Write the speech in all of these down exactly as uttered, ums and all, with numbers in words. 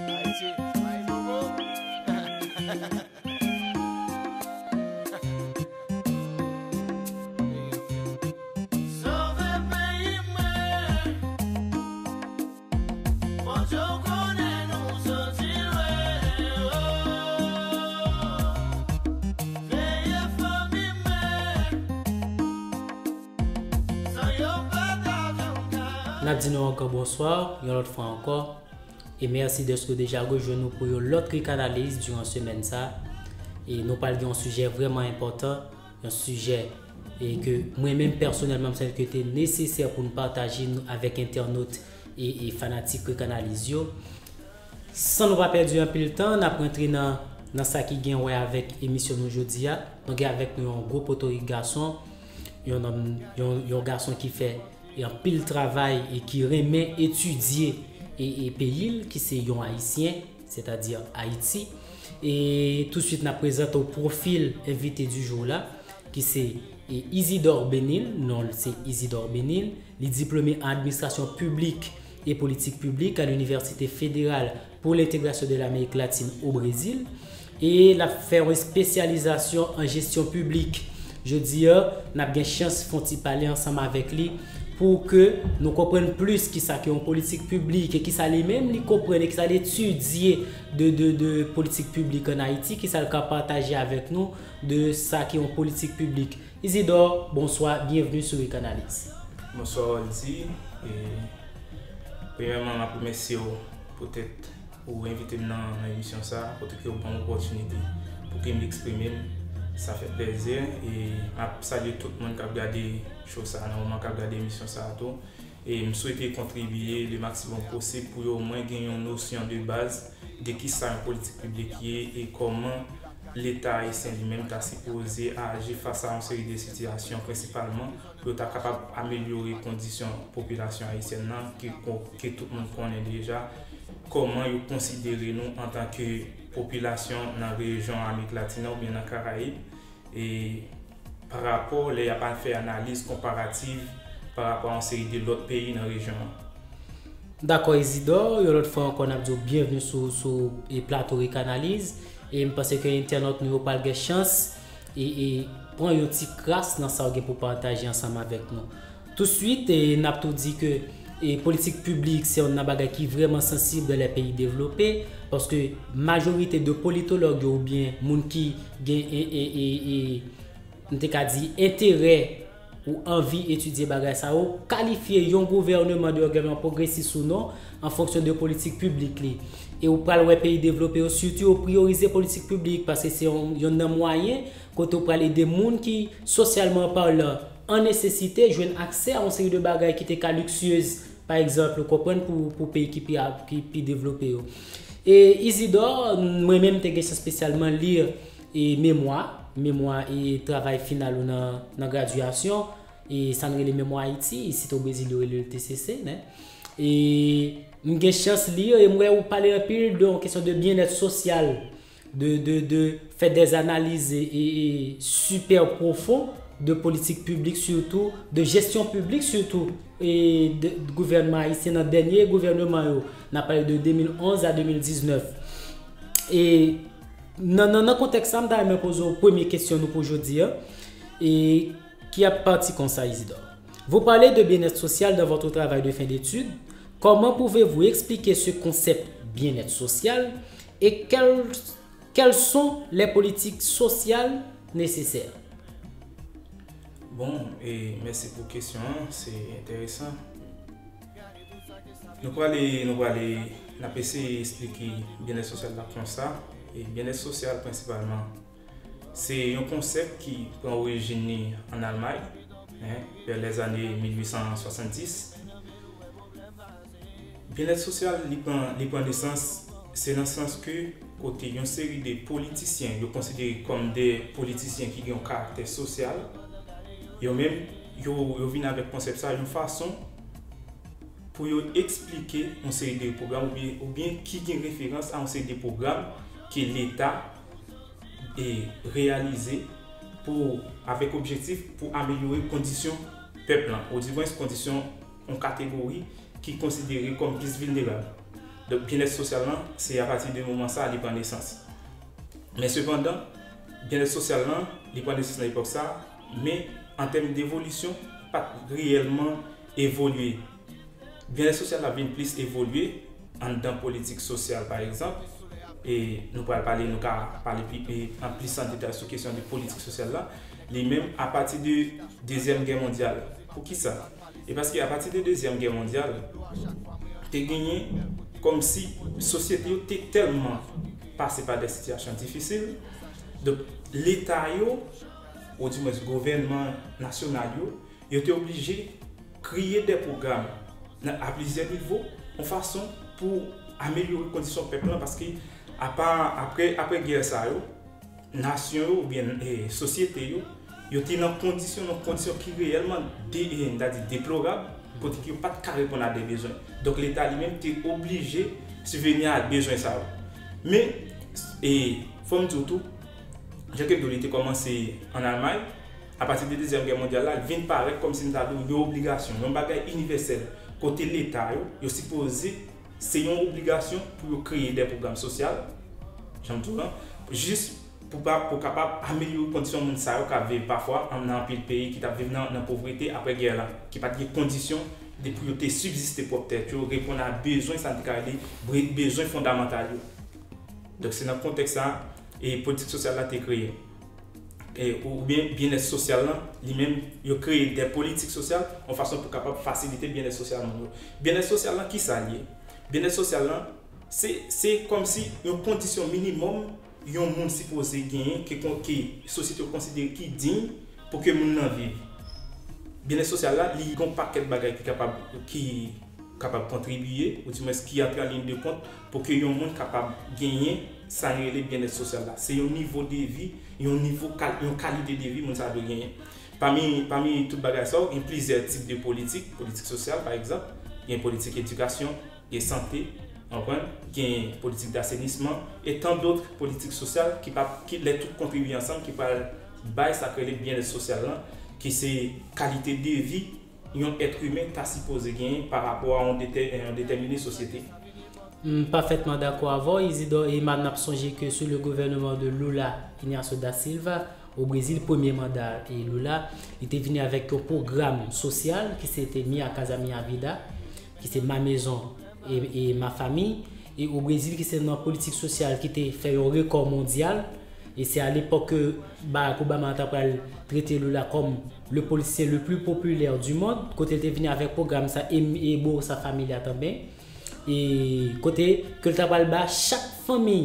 Ayiti, Ayiti, N ap di nou ankò bonswa, yon lòt fwa ankò. E mèsi dèske w deja rejwenn nou pou yon lòt Quick Analyse diran semèn sa. E nou pral gen yon sijè vrèman enpòtan, yon sijè e ke mwen menm pèsonèlman m santi ke te nesesè pou n pataje avèk entènot e, e fanatik Quick Analyse yo. San nou pa pèdi anpil tan, n ap rantre nan, nan sa ki gen wè avèk emisyon nou jodi a. Nou gen avèk nou yon gwo potorik gason, yon nonm, yon, yon gason ki fè anpil travay e ki renmen etidye e, e peyi l, ki se yon Ayisyen, sètadi Ayiti. E touswit, n ap prezante w pwofil envite di jou la, ki se, e, Isidore Benil, non l se Isidore Benil, li diplome an administrasyon piblik e politik piblik a l'Université Fédérale pour l'Intégration de l'Amérique Latine au Brésil, e l ap fè yon espesyalizasyon an jesyon piblik. Jodi a, n ap gen chans fè yon ti pale ansanm avèk li pou ke nou konprann plis kisa ke yon politik piblik e kisa li menm li konprann e kisa l etidye de, de, de politik piblik ann Ayiti, kisa l ka pataje avèk nou de sa ki yon politik piblik. Isidore, bonswa, byenvni sou Quick Analyse. Bonswa, Waldy. E, premyèman, m ap remèsye w poutèt ou envite m nan, nan emisyon sa a, kote ke w ban m opòtinite pou ke m eksprime m. Sa fè plèzi. E m ap salye tout moun k ap gade show sa a nan moman k ap gade emisyon sa a tou. E m swete kontribye le maksimòm posib pou yo omwen gen yon nosyon de baz de kisa yon politik piblik ye e kòman Leta ayisyen li menm ta sipoze aji fas a yon seri de sitiyasyon, prensipalman pou yo ta kapab amelyore kondisyon popilasyon ayisyèn nan, ke, ke tout moun konnen deja, kòman yo konsidere nou antanke popilasyon nan rejyon Amerik Latin nan oubyen nan Karayib, e pa rapò lè y ap al fè analiz konparativ pa rapò a yon seri de lòt peyi nan rejyon an. Dakò, Isidore, yon lòt fwa ankò, n ap di w byenvni sou, sou, e, plato Quick Analyse. E m panse ke entènot nou yo pral gen chans e, e pran yon ti kras nan sa w gen pou pataje ansanm avèk nou. Touswit, e, n ap tou di ke, e, politik piblik se youn nan bagay ki vrèman sansib dan lè peyi devlope, paske majorite de politològ yo oubyen moun ki gen, e, e, e, e, m te ka di, enterè ou anvi etidye bagay sa yo, kalifye yon gouvèneman de yon gouvèneman pwogresis ou non, an fonksyon de politik piblik li. E ou pral wè peyi devlope yo, sitou yo priyorize politik piblik, paske se yon, yonn nan mwayen kote ou pral ede moun ki, sosyalman palan, an nesesite, jwenn aksè a yon seri de bagay ki te ka liksyez, pa egzanp, ou konprann, pou, pou peyi ki pi, ki pi devlope yo. E Isidore, mwen menm, m te gen chans espesyalman li, e, memwa, memwa e travay final ou nan, nan gradyasyon, e sa n rele Memwa Ayiti, isit o Brezil yo rele l T C C, nen. E m gen chans li, e m wè ou pale anpil de yon kesyon de byennèt sosyal, de, de, de fè dè analiz e, e, e sipè pwofon de politik piblik, sitou de jesyon piblik, sitou e de gouvènman ayisyen nan dènye gouvèneman yo. N ap pale de de mil onz a de mil diznèf. E nan, nan, nan kontèks sa, m ta renmen poze w premye kesyon nou pou jodi a, e ki ap pati konsa, Isidore. Vous parlez de bien-être social dans votre travail de fin d'études. Comment pouvez-vous expliquer ce concept bien-être social et quelles, quelles sont les politiques sociales nécessaires? Bon, e mèsi pou kesyon an, se enteresan. Nou prale, nou prale, n ap eseye esplike byennèt sosyal la konsa. E byennèt sosyal, prensipalman, se yon konsèp ki pran orijin li ann Almay, en, vè lèzane mil uit san swasanndis. Byennèt sosyal, li pran, li pran nesans, se nan sans ke kote yon seri de politisyen, yo konsidere kòm de politisyen ki gen yon karaktè sosyal, yo menm, yo, yo vin avèk konsèp sa, yon fason pou yo eksplike yon seri de pwogram oubyen, oubyen ki gen referans a yon seri de pwogram ke Leta e reyalize pou, avèk objektif pou amelyore kondisyon pèp lan, odimwens kondisyon yon kategori ki konsidere kòm plis vilnerab. Donk, byennèt sosyal lan, se apati de moman sa a li pran nesans. Men sepandan, byennèt sosyal lan, li pran nesans nan epòk sa a, men an tèm devolisyon, pa t reyèlman evolye. Byennèt sosyal la vin plis evolye anndan politik sosyal, pa egzanp, e nou pral pale, nou ka pale pi, e, an plis an detay sou kesyon de politik sosyal la, li menm apati de Dezyèm Gè Mondyal. Poukisa? E paske apati de Dezyèm Gè Mondyal, te genyen kòmsi sosyete yo te tèlman pase pa de sitiyasyon difisil, donk Leta yo, oudimwens gouvènman nasyonal yo, yo te oblije kreye de pwogram nan, a plizyè nivo, yon fason pou amelyore kondisyon pèp lan, paske apa, apre, apre gè sa yo, nasyon yo oubyen, e, sosyete yo, yo te nan kondisyon, nan kondisyon ki reyèlman de, e, m ta di deplorab, kote ke yo pa t ka reponn a de bezwen. Donk, Leta li menm te oblije sibveni a bezwen sa yo. Men, e, fò m di w tou, jan ke m di w, li te kòmanse ann Almay, apati de Dezyèm Gè Mondyal la, li vin parèt kòmsi m ta di w yon obligasyon, yon bagay inivèsèl, kote Leta yo, yo sipoze, se yon obligasyon pou yo kreye de pwogram sosyal, jan m di w lan, jis pou pa, pou kapab amelyore kondisyon moun sa yo k ap viv pafwa an, nan anpil peyi ki t ap viv nan, nan povrete apre gè la, ki pa t gen kondisyon de pou yo te sibziste pwòp tèt yo, reponn a bezwen, sa n te ka rele bre-, bezwen fondamantal yo. Donk, se nan kontèks sa a, e, politik sosyal la te kreye. E, ou, oubyen byennèt sosyal lan, li menm, yo kreye de politik sosyal, yon fason pou kapab fasilite byennèt sosyal moun yo. Byennèt sosyal lan, ki sa l ye? Byennèt sosyal lan, se, se kòmsi yon kondisyon minimòm yon moun sipoze genyen, ke kon-, ke sosyete yo konsidere ki diy pou ke moun nan viv. Byennèt sosyal la, li gen yon pakèt bagay ki kapab, ki kapab kontribiye, oudimwens ki antre an liy de kont pou ke yon moun kapab genyen sa n rele byennèt sosyal la. Se yon nivo de vi, yon nivo kal-, yon kalite de vi moun sa dwe genyen. Pami, pami tout bagay sa yo, gen plizyè tip de politik, politik sosyal, pa egzanp, gen politik edikasyon, gen sante, w konprann, gen politik dasenisman, e tan dòt politik sosyal ki pa, ki lè tout kontribye ansanm, ki pral bay sa k rele byennèt sosyal lan, ki se kalite de vi yon èt imen ta sipoze genyen pa rapò a yon detè-, yon detèmine sosyete. M pafètman dakò avè w, Isidore, e m ap sonje ke sou le gouvèneman de Lula Inácio da Silva, o Brezil, premye manda e Lula, li te vini avèk yon pwogram sosyal ki se te Minha Casa Minha Vida, ki se Ma Maison e, e Ma Famille, e o Brezil ki se nan politik sosyal ki te fè yon rekò mondyal, e se alepòk ke Barack Obama ta pral trete Lula kòm le politisyen le plus populaire du monde, kote l te vini avèk pwogram sa e, e Bolsa Família tanben, e kote ke l ta pral ba chak fanmi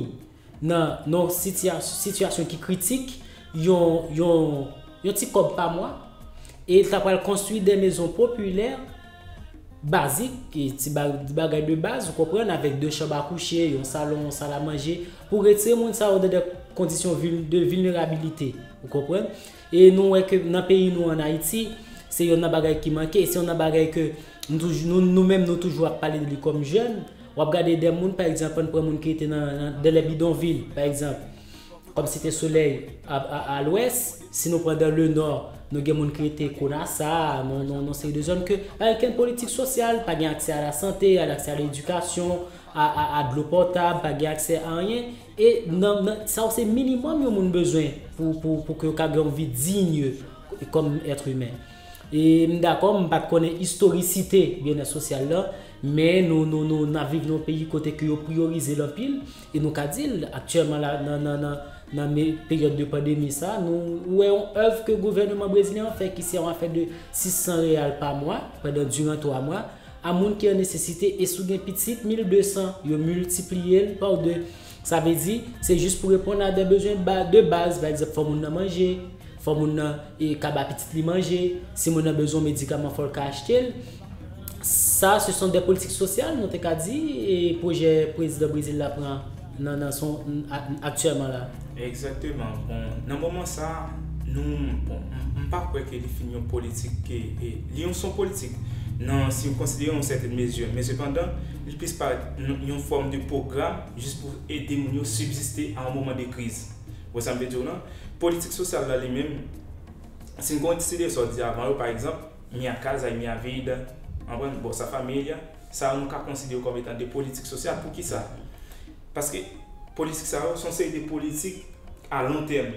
nan, nan sitiya-, sitiyasyon ki kritik, yon, yon, yon ti kòb pa mwa, e l ta pral konstwi de mezon popilè, bazik, e ti ba-, bagay de baz, ou konprann, avèk de chanm a kouche, yon salon, yon sal a manje, pou retire moun sa yo de, de kondisyon vil-, de vilnerabilite, ou konprann. E nou wè ke nan peyi nou an Ayiti, se yonn nan bagay ki manke, e se yonn nan bagay ke nou touj-, nou, nou menm nou toujou ap pale de li kòm jèn, w ap gade de moun, pa egzanp, ann pran moun ki rete nan, nan, dans les bidonvilles, pa egzanp, kòm Site Solèy a, a, a lwès, si nou pran dans le nord, nou gen moun ki rete Konasa, nan, nan, nan seri de zòn ke pa gen okenn politik sosyal, pa gen aksè a la sante, a l'aksè a ledikasyon, a, a, a dlo pòtab, pa gen aksè a anyen. E nan, nan, sa yo se minimòm yon moun bezwen pou, pou, pou ke yo ka gen yon vi diy kòm èt imen. E m dakò, m pa t konnen istorisite byennèt sosyal la, men nou, nou, nou, n ap viv nan yon peyi kote ke yo priyorize l anpil, e nou ka di l, aktyèlman la, nan, nan, nan, nan me-, peryòd de pandemi sa, nou wè yon èv ke gouvèneman brezilyen an fè ki se yon afè de sis san reyal pa mwa, pandan diran twa mwa, a moun ki an nesesite, e si w gen pitit, mil de san, yo miltipliye l pa de. Sa vle di, se jis pou reponn a de bezwen ba-, de baz, pa egzanp, fò moun nan manje, fò moun nan, e, ka ba pitit li manje, si moun nan bezwen yon medikaman, fò l ka achte l. Sa, ce sont des politiques sociales, nou te ka di, e pwojè prezidan Brezil la pran nan, nan son, a-, aktyèlman la. Egzakteman. Bon, nan moman sa, nou, bon, m, m pa kwè ke li fin yon politik ke, e, li yon, se yon politik nan, si w konsidere yon sètèn mezi, men sepandan, li plis parèt yon, yon fòm de pwogram jis pou ede moun yo sibziste a yon moman de kriz. Ou wè sa m vle di w lan? Politik sosyal la li menm, si n konsidere sa w di avan yo, pa egzanp, Minha Casa e Minha Vida, w konprann, Bolsa Família, Sa yo nou ka konsidere yo kòm etan de politik sosyal. Poukisa? Paske politik sa yo se yon seri de politik a lon tèm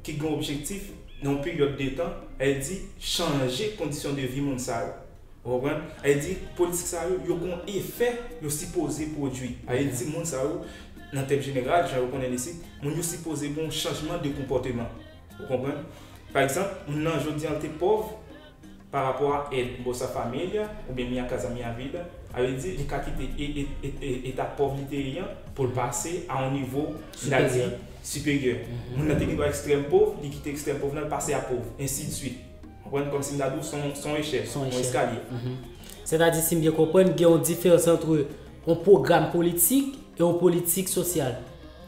ki gen objektif nan yon peryòd de tan, sa vle di chanje kondisyon de vi moun sa yo. Ou konprann? Sa vle di politik sa yo, yo gen yon efè yo sipoze pwodui. Sa vle di moun sa yo, nan tèm jeneral, jan yo konnen isit, moun yo sipoze gen yon chanjman de konpòteman. Ou konprann? Pa egzanp, moun nan jodi a l te pòv, pa rapò a èd Bolsa Família oubyen Minha Casa Minha Vida, sa vle di li ka kite e- e- e- e- eta pòv li te ye an pou l pase a yon nivo, n a di, siperyè. Moun nan te gen dwa ekstrèm pòv, li kite ekstrèm pòv nan, l pase a pòv, ensi de suit. Ou konprann? Kòmsi m ta di w se yon- se yon echèl, se yon eskalye. Sètadi, si m byen konprann, gen yon diferans ant yon pwogram politik e yon politik sosyal.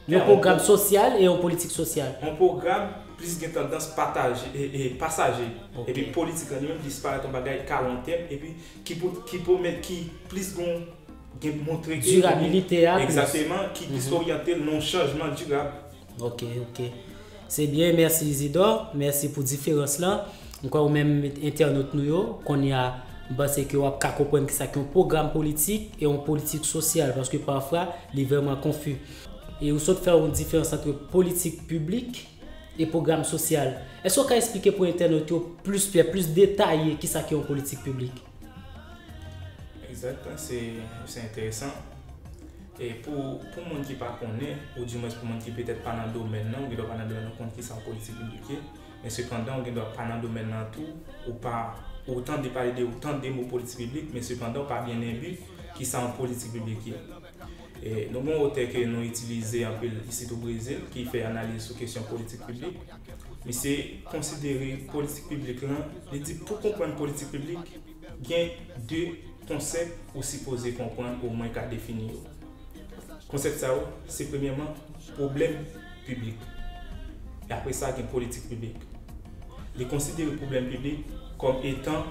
Yon pwogram sosyal e yon politik sosyal. Yon pwogram plis gen tandans pataje, e, e, pasaje. Epi politik lan li menm plis parèt yon bagay ka lon tèm, epi ki pou, ki pwomèt, ki plis gon, gen montre ke Dirabilite a plis. Egzakteman, ki plis oryante l nan yon chanjman dirab. Ok, ok. Se byen, mèsi Isidore, mèsi pou diferans lan. M kwè ou menm entènot nou yo, kounye a, m panse ke w ap ka konprann kisa ki yon pwogram politik e yon politik sosyal, paske pafwa, li vrèman konfi. E ou sot fè yon diferans ant politik piblik e pwogram sosyal. Èske w ka eksplike pou entènot yo plis klè, plis detaye kisa ki yon politik piblik? Egzakt, se se enteresan. E pou, pou moun ki pa konnen, oudimwens pou moun ki petèt pa nan domèn nan, ou gendwa pa nan domèn nan, ou konn kisa yon politik piblik ye, men sepandan, ou gendwa pa nan domèn nan tou, ou pa, ou tande pale de, ou tande mo politik piblik, men sepandan, ou pa byen enbi kisa yon politik piblik ye. E, nou gen yon otè ke nou itilize anpil isit o Brezil, ki fè analiz sou kesyon politik piblik. Misye konsidere politik piblik lan, li di pou konprann politik piblik, gen de konsèp ou sipoze konprann, omwen ka defini yo. Konsèp sa yo, se premyèman, pwoblèm piblik. E apre sa, gen politik piblik. Li konsidere pwoblèm piblik kòm etan,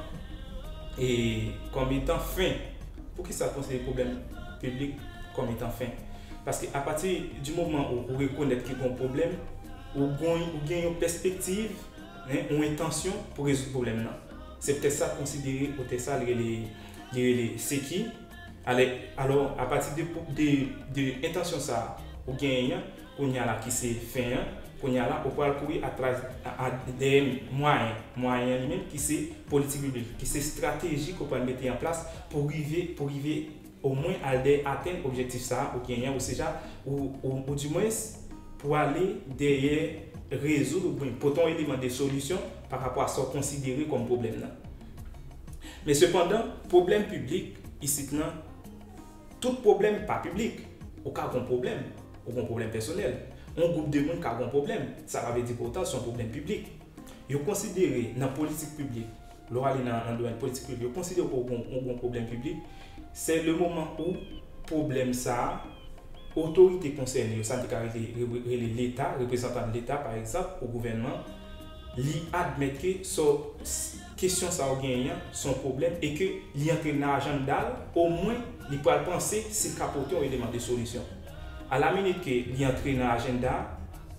e, kòm etan fen. Poukisa l konsidere pwoblèm piblik kòm etan fen? Paske apati di moman ou, ou rekonèt ke gen yon pwoblèm, ou gen, ou gen yon pèspektiv, yon entansyon pou rezoud pwoblèm nan. Se poutèt sa l konsidere otè sa, li rele, li rele Seki. Ale, alò, apati de, de, de entansyon sa a ou genyen an, kounye a la ki se fen an, kounye a la ou pral kouri atras, a, a, dèyè mwayen, mwayen an li menm ki se politik piblik, ki se estrateji ke w pral mete an plas pou rive, pou rive omwen al dèyè atenn objektif sa a ou genyen an, ou se ja, ou, ou, oudimwens pou ale dèyè rezoud oubyen pote yon eleman de solisyon pa rapò a sa w konsidere kòm pwoblèm nan. Men sepandan, pwoblèm piblik isit lan, tout pwoblèm pa piblik. Ou ka gen yon pwoblèm, ou gen yon pwoblèm pèsonèl. Yon gwoup de moun ka gen yon pwoblèm, sa pa vle di pou otan se yon pwoblèm piblik. Yo konsidere nan politik piblik, lè w ale nan, nan domèn politik piblik, yo konsidere ke w gen, w gen yon pwoblèm piblik, se le moman ou pwoblèm sa a, otorite konsène yo, sa n te ka rele, re-, rele Leta, reprezantan Leta, pa egzanp, ou gouvènman, li admèt ke sa, kesyon sa a w genyen an, se yon pwoblèm e ke li antre nan ajanda l, omwen li pral panse si l ka pote yon eleman de solisyon. Alaminit ke li antre nan ajanda a,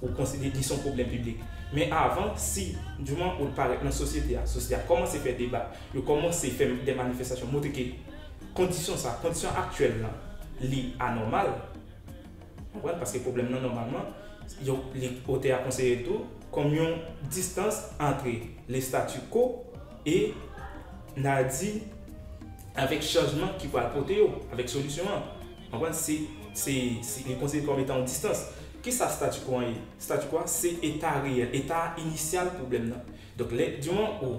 ou konsidere li se yon pwoblèm piblik. Men avan, si, di moman ou l parèt nan sosyete a, sosyete a kòmanse fè deba, yo kòmanse fè de manifestasyon, montre ke kondisyon sa, kondisyon aktyèl lan, li anòmal. Konprann? Paske pwoblèm nan, nòmalman, yo, li, otè a konsidere tou kòm yon distans antre le statu quo e, n a di, avèk chanjman ki pral pote yo, avèk solisyon an. Konprann? Se, se, se, li konsidere kòm etan yon distans. Kisa statu quo an ye? Statu quo a, se eta reyèl, eta inisyal pwoblèm nan. Donk, lè, di moman ou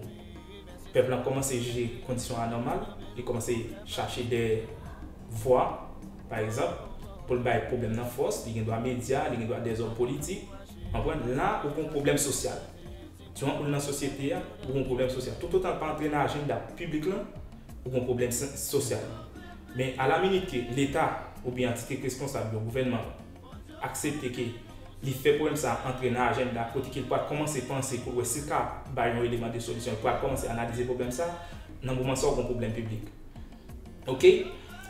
pèp lan kòmanse jije kondisyon anòmal, li kòmanse chache de vwa, pa egzanp, pou l bay pwoblèm nan fòs, li gen dwa medya, li gen dwa dèzòm politik, konprann? La, ou gen yon pwoblèm sosyal. Di moman ou nan sosyete a, ou gen yon pwoblèm sosyal. Toutotan l pa antre nan ajanda piblik lan, ou gen yon pwoblèm sosyal. Men alaminit ke Leta oubyen antite k responsab yo, gouvènman, aksepte ke li fè pwoblèm sa a antre nan ajanda kote ke l pral kòmanse panse pou l wè si l ka bay yon eleman de solisyon, l pral kòmanse analize pwoblèm sa a, nan moman sa a ou gen yon pwoblèm piblik. Oke?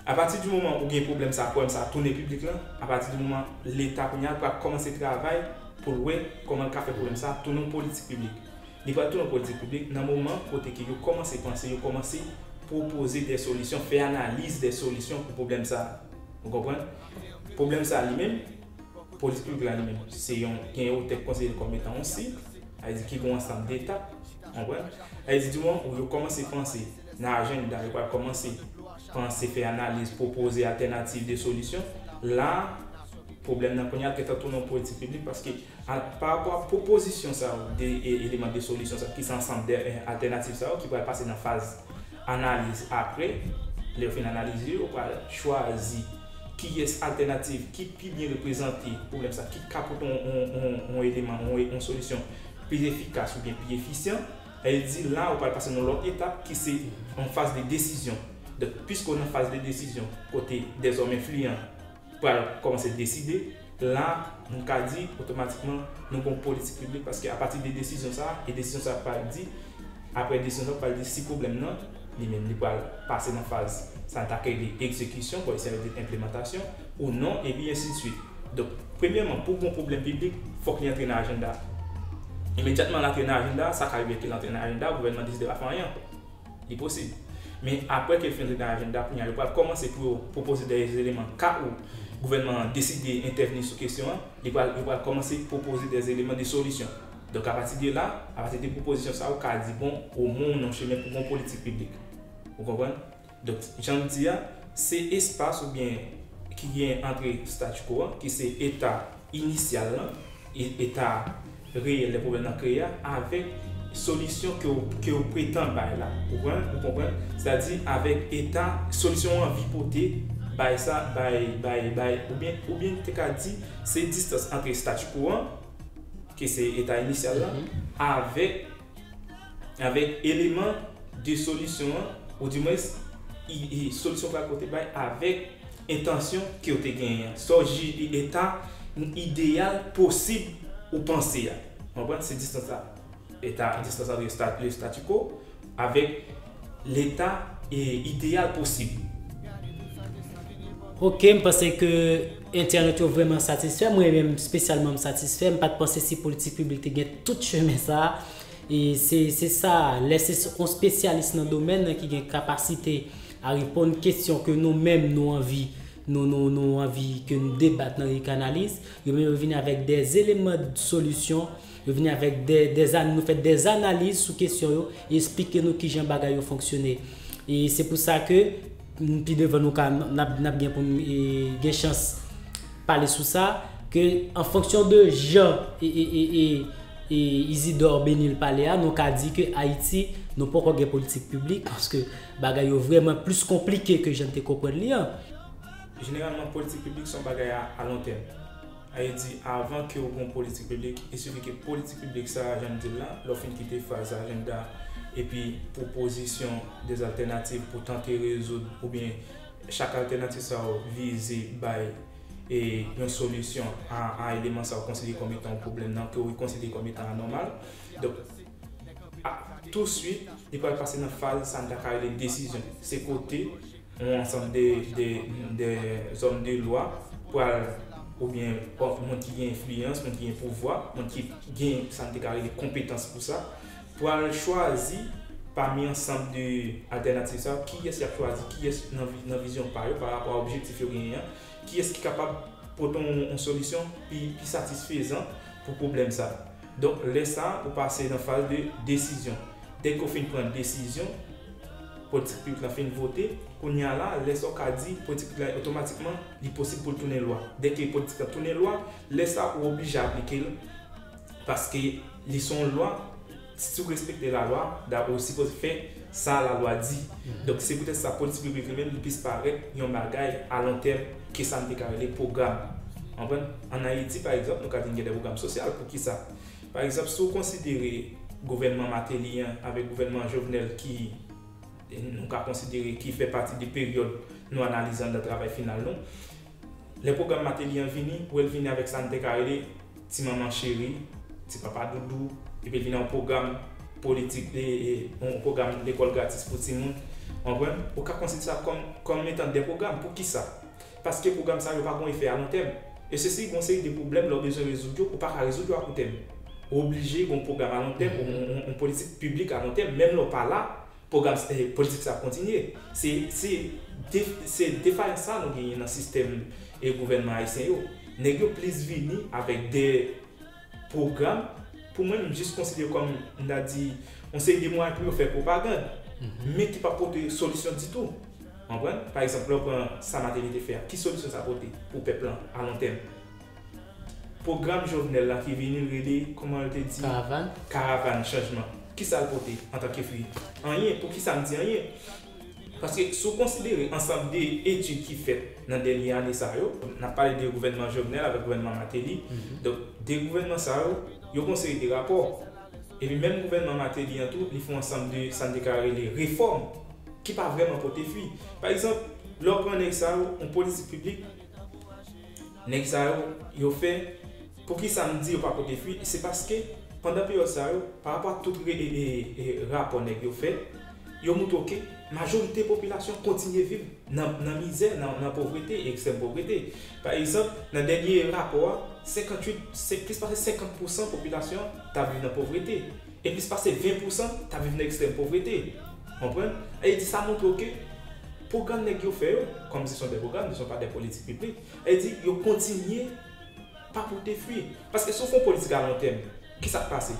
Apati di moman ou gen pwoblèm sa a, pwoblèm sa a tounen piblik lan, apati di moman Leta kounye a pral kòmanse travay pou l wè kòman l ka fè pwoblèm sa a tounen yon politik piblik. Li pral tounen yon politik piblik nan moman kote ke yo kòmanse panse, yo kòmanse pwopoze de solisyon, fè analiz de solisyon pou pwoblèm sa a. Ou konprann? Pwoblèm sa a li menm, politik piblik la li menm, se yon, gen otè k konsidere kòm etan yon sik, sa vle di ki gen yon ansanm de etap, ou konprann? Sa vle di, di moman pou yo kòmanse panse nan ajanda, yo pral kòmanse panse, fè analiz, pwopoze altènativ de solisyon, la, pwoblèm nan kounye a gentan tounen yon politik piblik, paske a, pa rapò a pwopozisyon sa yo, de e, eleman de solisyon sa yo, ki se ansanm de e, altènativ sa yo, ki pral pase nan faz analiz apre, lè yo fin analize, yo pral chwazi kiyès altènativ ki pi byen reprezante pwoblèm sa, ki ka pote yon, yon, yon, yon eleman, yon, yon solisyon pi efikas oubyen pi efisyan, sa vle di la, ou pral pase nan lòt etap ki se yon faz de desizyon. Donk, piske w nan faz de desizyon, kote dèzòm enfliyan pral kòmanse deside, la, nou ka di otomatikman nou gen yon politik piblik, paske apati de desizyon sa a, e desizyon sa a pral di, apre desizyon sa a pral di si pwoblèm nan, li menm, li pral pase nan faz sa n ta ka rele egzekisyon, bon, isit yo di enplimantasyon, ou non, epi ensidswit. Donk, premyèman, pou gen yon pwoblèm piblik, fòk li antre nan ajanda. Imedyatman l antre nan ajanda, sa ka rive ke l antre nan ajanda, gouvènman deside pa fè anyen ankò. Li posib. Men apre ke l fin antre nan ajanda, kounye a, yo pral kòmanse pou yo pwopoze de eleman. Ka ou gouvènman an deside entèvni sou kesyon an, li pral, yo pral kòmanse pwopoze de eleman de solisyon. Donk, apati de la, apati de pwopozisyon sa, ou ka di, bon, ou mounen yon chemen pou yon politik piblik. Ou konprann? Donk, jan m di a, se espas oubyen ki gen antre statu quo an, ki se eta inisyal lan, e, eta reyèl lè pwoblèm nan kreye a, avèk solisyon ke w, ke w pretan bay la. Ou konprann? Ou konprann? Sètadi, avèk eta, solisyon w anvi pote, bay sa, bay, bay, bay, oubyen, oubyen te ka di, se distans antre statu quo an, ke se eta inisyal la, avèk, avèk eleman de solisyon an, oudimwens, i, i, solisyon pral pote bay avèk entansyon ke w te genyen an. Sa w jije eta ideyal posib ou panse a. Ou konprann? Se distans la. Eta, distans antre sta-, le statu quo avèk leta, e, ideyal posib. Ok, m panse ke entènot yo vrèman satisfè. Mwen menm, espesyalman, m satisfè. M pa t panse si politik piblik te gen tout chemen sa a. E se, se sa, lè se yon espesyalis nan domèn nan ki gen kapasite a reponn kesyon ke nou menm nou anvi, nou, nou, nou anvi ke nou debat nan Rikanaliz, yo menm yo vini avèk de eleman solisyon, yo vini avèk de, de, nou fè de analiz sou kesyon yo, e eksplike nou kijan bagay yo fonksyone. E se pou sa ke, pi devan nou ka, n ap, n ap gen pou n, e, gen chans pale sou sa, ke an fonksyon de jan e, e, e, e, e Isidore Benil pale a, nou ka di ke Ayiti, nou poko gen politik piblik, paske bagay yo vrèman plis konplike ke jan n te konprann li an. Jeneralman, politik piblik se yon bagay a, a lon tèm. Sa vle di, avan ke w gen yon politik piblik, i sifi ke politik piblik sa a, jan m di l la, lè w fin kite faz ajanda epi pwopozisyon de altènativ pou tante rezoud, oubyen chak altènativ sa yo vize bay e yon solisyon a, a eleman sa yo konsidere kòm etan yon pwoblèm nan, ke w konsidere kòm etan anòmal. Donk, a, touswit, li pral pase nan faz sa n ta ka rele desizyon. Se kote yon ansanm de, de, de zòm de lwa pral, oubyen, bon, moun ki gen enfliyans, moun ki gen pouvwa, moun ki gen sa n te ka rele konpetans pou sa, pral chwazi pami ansanm de altènativ sa yo, kiyès y ap chwazi, kiyès nan vi-, nan vizyon pa yo, pa rapò a objektif yo genyen an, kiyès ki kapab pote yon, yon solisyon pi, pi satisfezan pou pwoblèm sa. Donk, lè sa, ou pase nan faz de desizyon. Dèke w fin pran desizyon, politik piblik la fin vote, kounye a la, lè sa w ka di, politik piblik la otomatikman, li posib pou l tounen lwa. Dèke politik la tounen lwa, lè sa ou oblije aplike l, paske li se yon lwa, si w respekte lalwa, dabò ou sipoze fè sa lalwa di. Donk, se poutèt sa politik piblik li menm, li plis parèt yon bagay a lon tèm ke sa n te ka rele pwogram. Konprann? Ann Ayiti, pa egzanp, nou ka di n gen de pwogram sosyal. Poukisa? Pa egzanp, si w konsidere gouvènman Martelly an avèk gouvènman Jovenel ki, nou ka konsidere ki fè pati de peryòd nou analize anndan travay final nou, lè pwogram Martelly an vini, ou wè l vini avèk sa n te ka rele ti manman cheri, ti papa doudou, epi l vin yon pwogram politik, e, e, yon pwogram lekòl gratis pou timoun. Konprann? Ou ka konsidere sa kòm, kòm etan de pwogram. Poukisa? Paske pwogram sa yo pa gen efè a lon tèm. E sesi gen yon seri de pwoblèm lè w bezwen rezoud yo, ou pa ka rezoud yo a kou tèm. Ou oblije gen yon pwogram a lon tèm, yon, yon, yon politik piblik a lon tèm, menm lè w pa la, pwogram, eh, politik sa ap kontinye. Se, se, def, se defayans sa nou genyen nan sistèm, eh, gouvènman ayisyen yo. Nèg yo plis vini avèk de pwogram, pou mwen, m jis konsidere kòm, m ta di, yon seri de mwayen pou yo fè pwopagann, men ki pa pote solisyon ditou. Konprann? Pa egzanp, lè w pran sa Martelly te fè a, ki solisyon sa pote pou pèp lan a lon tèm? Pwogram Jovenel la ki vini, l rele, kòman l te di? Karavàn. Karavàn chanjman. Kisa l pote antanke fwi? Anyen. Poukisa m di anyen? Paske si w konsidere ansanm de etid ki fèt nan dènye ane sa yo, n ap pale de gouvènman Jovenel avèk gouvènman Martelly. Donk, de gouvènman sa yo, yo gon seri de rapò. Epi menm gouvènman Martelly an tou, li fè yon ansanm de sa n te ka rele refòm ki pa vrèman pote fwi. Pa egzanp, lè w pran nèg sa yo, yon politik piblik, nèg sa yo, yo fè, poukisa m di yo pa pote fwi? Se paske, pandan peryòd sa yo, pa rapò a tout re, e, e, e, rapò nèg yo fè, yo montre w ke majorite popilasyon kontinye viv nan, nan mizè, nan, nan povrete, ekstrèm povrete. Pa egzanp, nan dènye rapò a, senkanntuit, se plis pase senkant pousan popilasyon t ap viv nan povrete. E plis pase ven pousan t ap viv nan ekstrèm povrete. Konprann? E di sa montre w ke pwogram nèg yo fè yo, kòm se son de pwogram, se son pa de politik piblik, e di yo kontinye pa pote fwi. Paske si w fè yon politik a lon tèm, kisa k pase?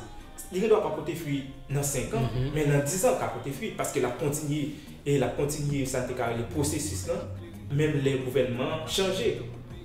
Li gen dwa pa pote fwi nan senk an, men nan diz an, l ka pote fwi, paske l ap kontinye, e l ap kontinye sa n te ka rele pwosesis lan, menm lè gouvènman an chanje.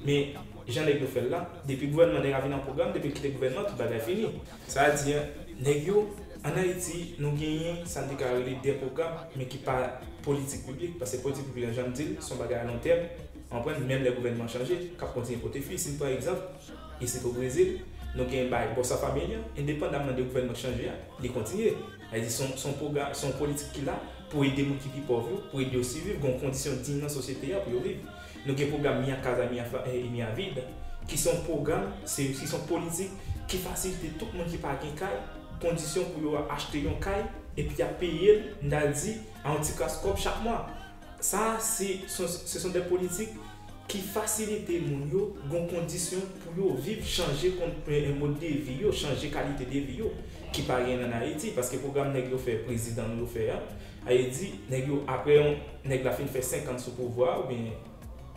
Men, jan nèg yo fè l la, depi gouvènman nèg la vin an pwogram, depi l kite gouvènman, tout bagay fini. Sa vle di, nèg yo, ann Ayiti, nou genyen sa n te ka rele de pwogram, men ki pa politik piblik, paske politik piblik lan, jan m di l, se yon bagay a lon tèm, konprann, menm lè gouvènman chanje, k ap kontinye pote fwi. Si n pran egzanp, isit o Brezil, nou gen bay Bolsa Família, endepandamman de gouvènman k chanje a, li kontinye. Sa vle di, se yon, se yon pwogram, se yon politik ki la pou ede moun ki pi pòv yo, pou ede yo siviv, gen yon kondisyon diy nan sosyete a pou yo viv. Nou gen pwogram Minha Casa Minha Fa, eh, Minha Vida, ki se yon pwogram, se, ki se yon politik ki fasilite tout moun ki pa gen kay, kondisyon pou yo achte yon kay, epi y ap peye l, n ta di, a yon ti kras kòb chak mwa. Sa, se, se, se sont des politiques ki fasilite moun yo gon kondisyon pou yo viv, chanje kon, eh, mòd de vi yo, chanje kalite de vi yo, ki pa gen ann Ayiti, paske pwogram nèg yo fè, prezidan nou yo fè a, sa vle di, nèg yo, apre yon, nèg la fin fè senk an sou pouvwa, oubyen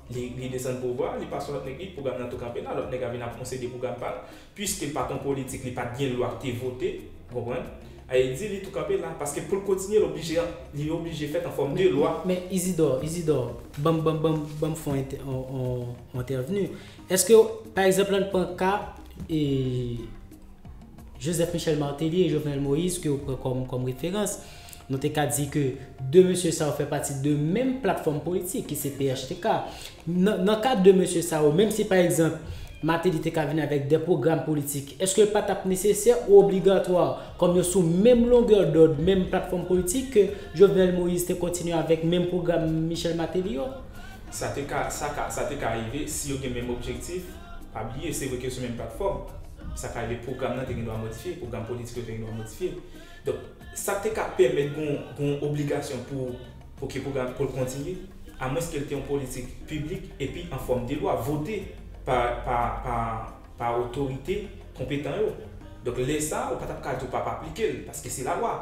li, li desann pouvwa, li pase yon lòt nèg, li, pwogram nan tou kanpe la, lòt nèg la vin ap yon seri de pwogram pa l, piske l pa t yon politik, li pa t gen lwa k te vote, w konprann? Sa vle di, li tou kanpe la, paske pou l kontinye, l oblije, li oblije fèt an fòm de lwa. Men, men Isidore, Isidore, ban m, ban m, ban m, ban m fè yon entè-, yon, yon, yon entèvni. Èske, pa egzanp, ann pran ka, e, Joseph Michel Martelly e Jovenel Moïse, ke w pran kòm, kòm referans, nou te ka di ke de mesye sa yo fè pati de menm platfòm politik, ki se P H T K. Nan, nan ka de mesye sa yo, menm si, pa egzanp, Martelly te ka vin avèk de pwogram politik, èske l pa t ap nesesè ou obligatwa, kòm yo sou menm longè dòd, menm platfòm politik, ke Jovenel Moïse te kontinye avèk menm pwogram Michel Martelly yo? Sa te ka, sa ka, sa te ka rive si yo gen menm objektif. Pa bliye, se vre ke yo sou menm platfòm. Sa ka rive pwogram nan te gen dwa modifye, pwogram politik yo te gen dwa modifye. Donk, sa te ka pèmèt gon, gon obligasyon pou, pou ke pwogram, pou l kontinye, amwenske l te yon politik piblik epi an fòm de lwa, vote pa, pa, pa, pa otorite konpetan yo. Donk, lè sa a, ou pa t ap ka di w p ap aplike l, paske se lalwa.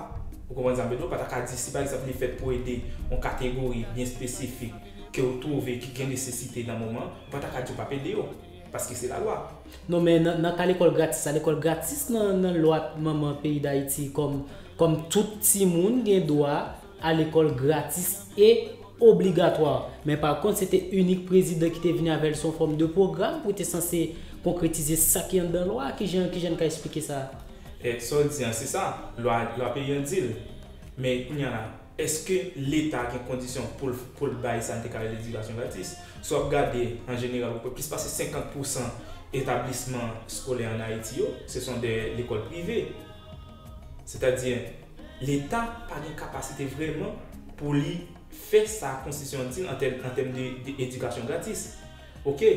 Ou konprann sa m vle di w? Ou pa t ap ka di, si pa egzanp li fèt pou ede yon kategori byen espesifik ke w twouve ki gen nesesite nan moman, ou pa t ap ka di w p ap ede yo, paske se lalwa. Non, men nan, nan ka lekòl gratis la, lekòl gratis nan, nan lwa manman peyi Dayiti, kòm, kòm tout timoun gen dwa a lekòl gratis e obligatwa. Men pa kont, se te inik prezidan ki te vini avè l sou yon fòm de pwogram pou te sanse konkretize sa ki anndan lwa a. Kijan, kijan n ka eksplike sa? E, sa w di an, se sa. Lwa, lwa peyi an di l. Men kounye a la, èske Leta gen kondisyon pou l, pou l bay sa n te ka rele edikasyon gratis? Si w ap gade, an jeneral, plis pase senkant pousan etablisman eskolè ann Ayiti yo, se son de lekòl prive. Sètadi, Leta pa gen kapasite vrèman pou li fè sa konstitisyon an di l an tèm, an tèm de, de edikasyon gratis. Oke?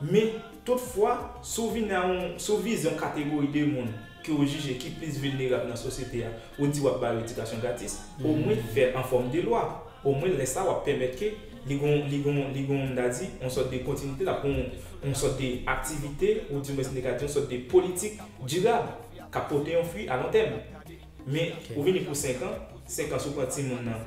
Men, toutfwa, si w vin a yon, si w vize yon kategori de moun ke w jije ki plis vilnerab nan sosyete a, ou di w ap ba yo edikasyon gratis, omwen fè l an fòm de lwa. Omwen lè sa a w ap pèmèt ke li gon, li gon, li gon, m ta di, yon sòt de kontinite, l ap gon yon sòt de aktivite, oudimwens m te ka di yon sòt de politik dirab k ap pote yon fwi a lon tèm. Men, ou vini pou senk an, Senk an, si w pran timoun nan,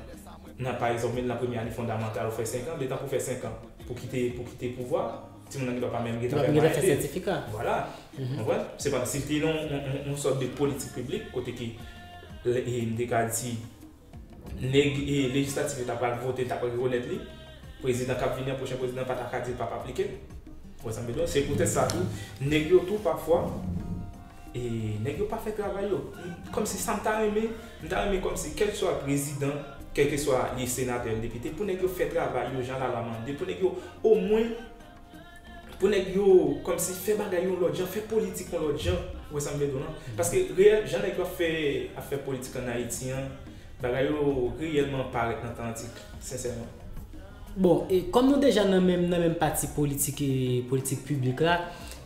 nan pa egzanp, met nan premye ane fondamantal, ou fè senk an, letan pou w fè senk an, pou kite, pou kite pouvwa, timoun nan gendwa pa menm gentan fè mayèl li. Vwala. Konprann? Sepandan, si l te nan yon, yon, yon sòt de politik piblik, kote ke, e, m te ka di, nèg, e, lejislatif yo ta pral vote, ta pral rekonèt li, prezidan k ap vini an, pwochen prezidan pa ta ka di l p ap aplike l. Ou wè sa m vle di w? Se poutèt sa tou, nèg yo tou pafwa, e, nèg yo pa fè travay yo. Kòmsi sa m ta renmen, m ta renmen kòmsi kèlkeswa prezidan, kèlkeswa li senatè, depite, pou nèg yo fè travay yo jan lalwa mande, pou nèg yo omwen, pou nèg yo kòmsi fè bagay yon lòt jan, fè politik yon lòt jan. Ou wè sa m vle di w lan? Paske reyèl, jan nèg yo ap fè, ap fè politik ann Ayiti an, bagay yo reyèlman parèt nan tan antik, sensèman. Bon, e kòm nou deja nan menm, nan menm pati politik e politik piblik la,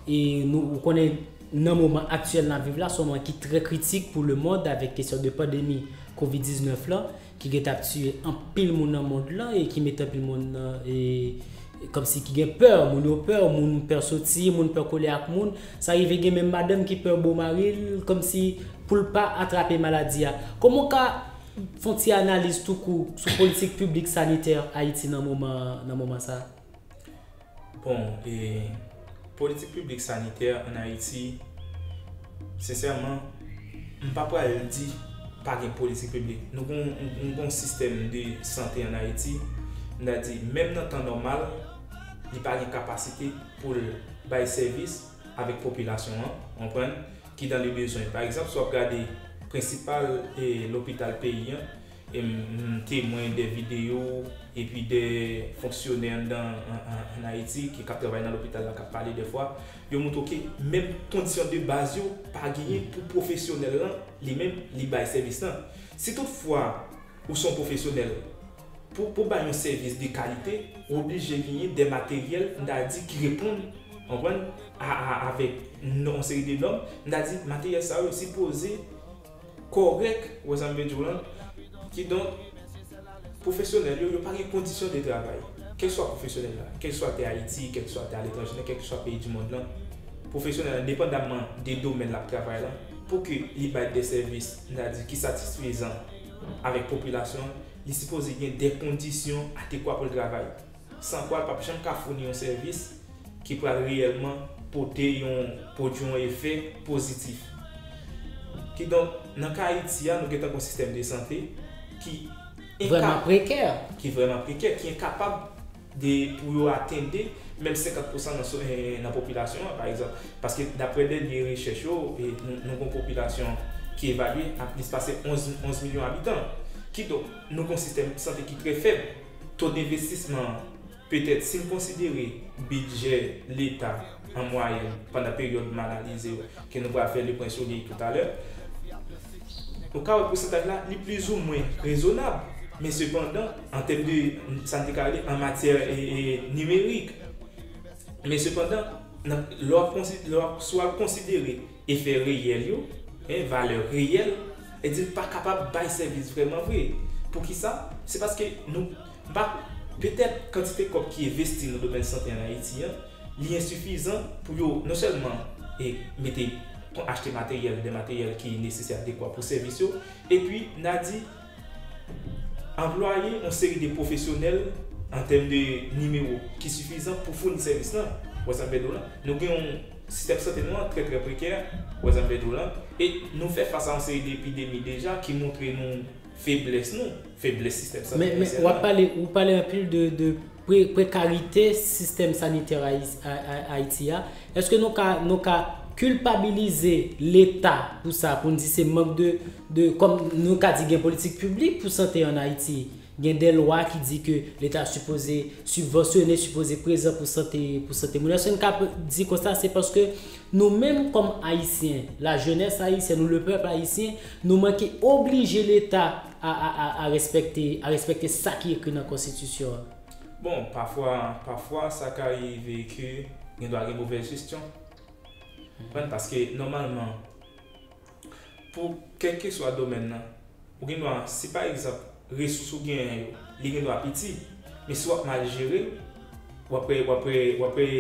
e nou, ou konnen nan moman aktyèl n ap viv la, se yon moman ki trè kritik pou lemonn avèk kesyon de pandemi kovid diznèf la, ki gentan ap tiye anpil moun nan mond lan e ki mete anpil moun nan, e, kòmsi ki gen pè, moun yo pè, moun pè soti, moun pè kole ak moun. Sa rive gen menm madanm ki pè bo mari l, kòmsi pou l pa atrape maladi a. Kòman w ka fè yon ti analiz tou kou sou politik piblik sanitè Ayiti nan moman, nan moman sa a? Bon, e, politik piblik sanitè ann Ayiti, sensèman, m pa pral di pa gen politik piblik. Nou gon, nou gon sistèm de sante ann Ayiti, m ta di, menm nan tan nòmal, li pa gen kapasite pou l bay sèvis avèk popilasyon an, konprann, ki dan le bezwen. Pa egzanp, si w ap gade prensipal, e, lopital peyi an, e m, m temwen de videyo epi de fonksyonè anndan, an, an, ann Ayiti ki, k ap travay nan lopital la, k ap pale dèfwa, yo montre w ke menm kondisyon de baz yo pa genyen pou pwofesyonèl lan, li menm, li bay sèvis lan. Si toutfwa ou se yon pwofesyonèl, pou, pou bay yon sèvis de kalite, ou oblije genyen de materyèl, m ta di, ki reponn, konprann, a, a, avèk yon seri de nòm, m ta di, materyèl sa yo sipoze kòrèk, ou wè sa m vle di w lan? Kidonk, pwofesyonèl yo, yo pa gen kondisyon de travay. Kèlswa pwofesyonèl la, kèlswa te Ayiti, kèlswa te aletranje, nan kèlkeswa peyi di mond lan, pwofesyonèl la, endepandamman de domèn l ap travay lan, pou ke li bay de sèvis, n a di, ki satisfezan avèk popilasyon an, li sipoze gen de kondisyon adekwa pou l travay. San kwa, l p ap janm ka founi yon sèvis ki pral reyèlman pote yon, pwodui yon efè pozitif. Kidonk, nan ka Ayiti a, nou gentan gen yon sistèm de sante ki vrèman prekè, ki vrèman prekè, ki enkapab de, pou yo atende menm senkant pousan nan so-, eh, nan popilasyon an, pa egzanp. Paske, daprè dènye rechèch yo, e, nou, nou gen yon popilasyon ki evalye a plis pase onz, onz milyon abitan. Kidonk, nou gen yon sistèm sante ki trè fèb. To denvestisman an, petèt, si n konsidere bidjè Leta an mwayèn pandan peryòd m analize yo, ke nou pral fè le pwen sou li toutalè, ou ka wè pousantaj la, li plizoumwen rezonab. Men sepandan, an tèm de, sa n te ka rele, an matyè, e, e, nimerik. Men sepandan, nan, lè w ap konsi-, lè w ap, si w al konsidere efè reyèl yo, en, valè reyèl, e di l pa kapab bay sèvis vrèman vre. Poukisa? Se paske nou pa, petèt kantite kòb ki envesti nan domèn sante ann Ayiti an, li ensifizan pou yo non sèlman, e, mete, achte materyèl, de materyèl ki nesesè, adekwa pou sèvis yo, epi n a di, anplwaye yon seri de pwofesyonèl an tèm de nimewo ki sifizan pou founi sèvis lan. Ou wè sa m vle di w lan? Nou gen yon sistèm sante nou an trè, trè prekè, ou wè sa m vle di w lan? E nou fè fas a yon seri de epidemi deja ki montre nou feblès nou, feblès sistèm sante ayisyen an. Men, men w ap pale, ou pale anpil de, de pre-, prekarite sistèm sanitè Ayi-, A-, A-, Ayiti a. Èske nou ka, nou ka kilpabilize Leta pou sa, pou n di se mank de, de, kòm nou ka di gen politik piblik pou sante ann Ayiti, gen de lwa ki di ke Leta sipoze sibvansyone, sipoze prezan pou sante, pou sante moun. Èske n ka p-, di konsa, se paske nou menm kòm Ayisyen, lajenès ayisyèn ou le pèp ayisyen, nou manke oblije Leta a, a, a, a respekte, a respekte sa ki ekri nan konstitisyon an? Bon, pafwa, pafwa, sa ka rive ke gen dwa gen movèz jesyon. Konprann? Paske, nòmalman, pou kèlkeswa domèn nan, ou gen dwa, si pa egzanp, resous ou genyen yo, li gen dwa piti, men si w ap mal jere l, w ap wè, w ap wè, w ap wè,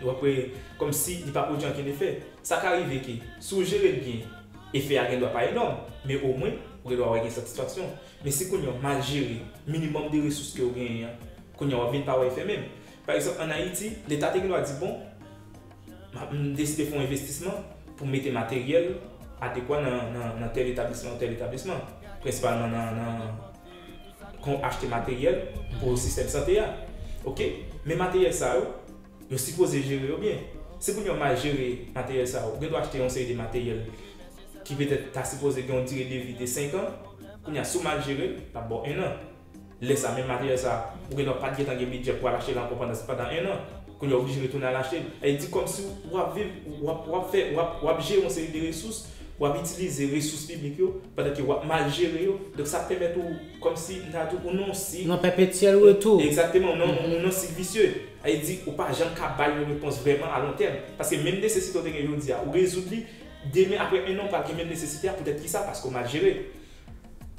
w ap wè kòmsi li pa pwodui ankenn efè. Sa ka rive ke, si w jere l byen, efè a gendwa pa enòm, men omwen, ou gendwa wè gen satisfaksyon. Men si kounye a w mal jere minimòm de resous ke w genyen an, kounye a w ap vin pa wè efè menm. Pa egzanp, ann Ayiti, Leta te gendwa di, bon, m ap, m deside fè yon envestisman pou m mete materyèl adekwa nan, nan, nan tèl etablisman ou tèl etablisman, prensipalman nan, nan kon achte materyèl pou sistèm sante a. Oke? Men materyèl sa yo, yo sipoze jere yo byen. Si kounye a w mal jere materyèl sa yo, ou gendwa achte yon seri de materyèl ki petèt ta sipoze gen yon dire de vi de senk an, kounye a, si w mal jere l, l ap ba w en an. Lè sa, menm materyèl sa, ou gendwa pa t gentan gen bidjè pou al achte l ankò pandan, pandan en an. Kounye a, w oblije retounen al achte l. Sa vle di kòmsi w ap viv, w ap, w ap fè, w ap, w ap jere yon seri de resous, w ap itilize resous piblik yo, pandan ke w ap mal jere yo. Donk, sa pèmèt ou, kòmsi, m ta di, ou nan yon sik. Nan pèpetyèl retou. Egzakteman, ou nan, ou nan sik visye. Sa vle di, ou pa janm ka bay yon repons vrèman a lon tèm. Paske menm nesesite w te gen jodi a, ou rezoud li, demen, apre en an, ou pral gen menm nesesite a. Poutèt ki sa? Paske w mal jere.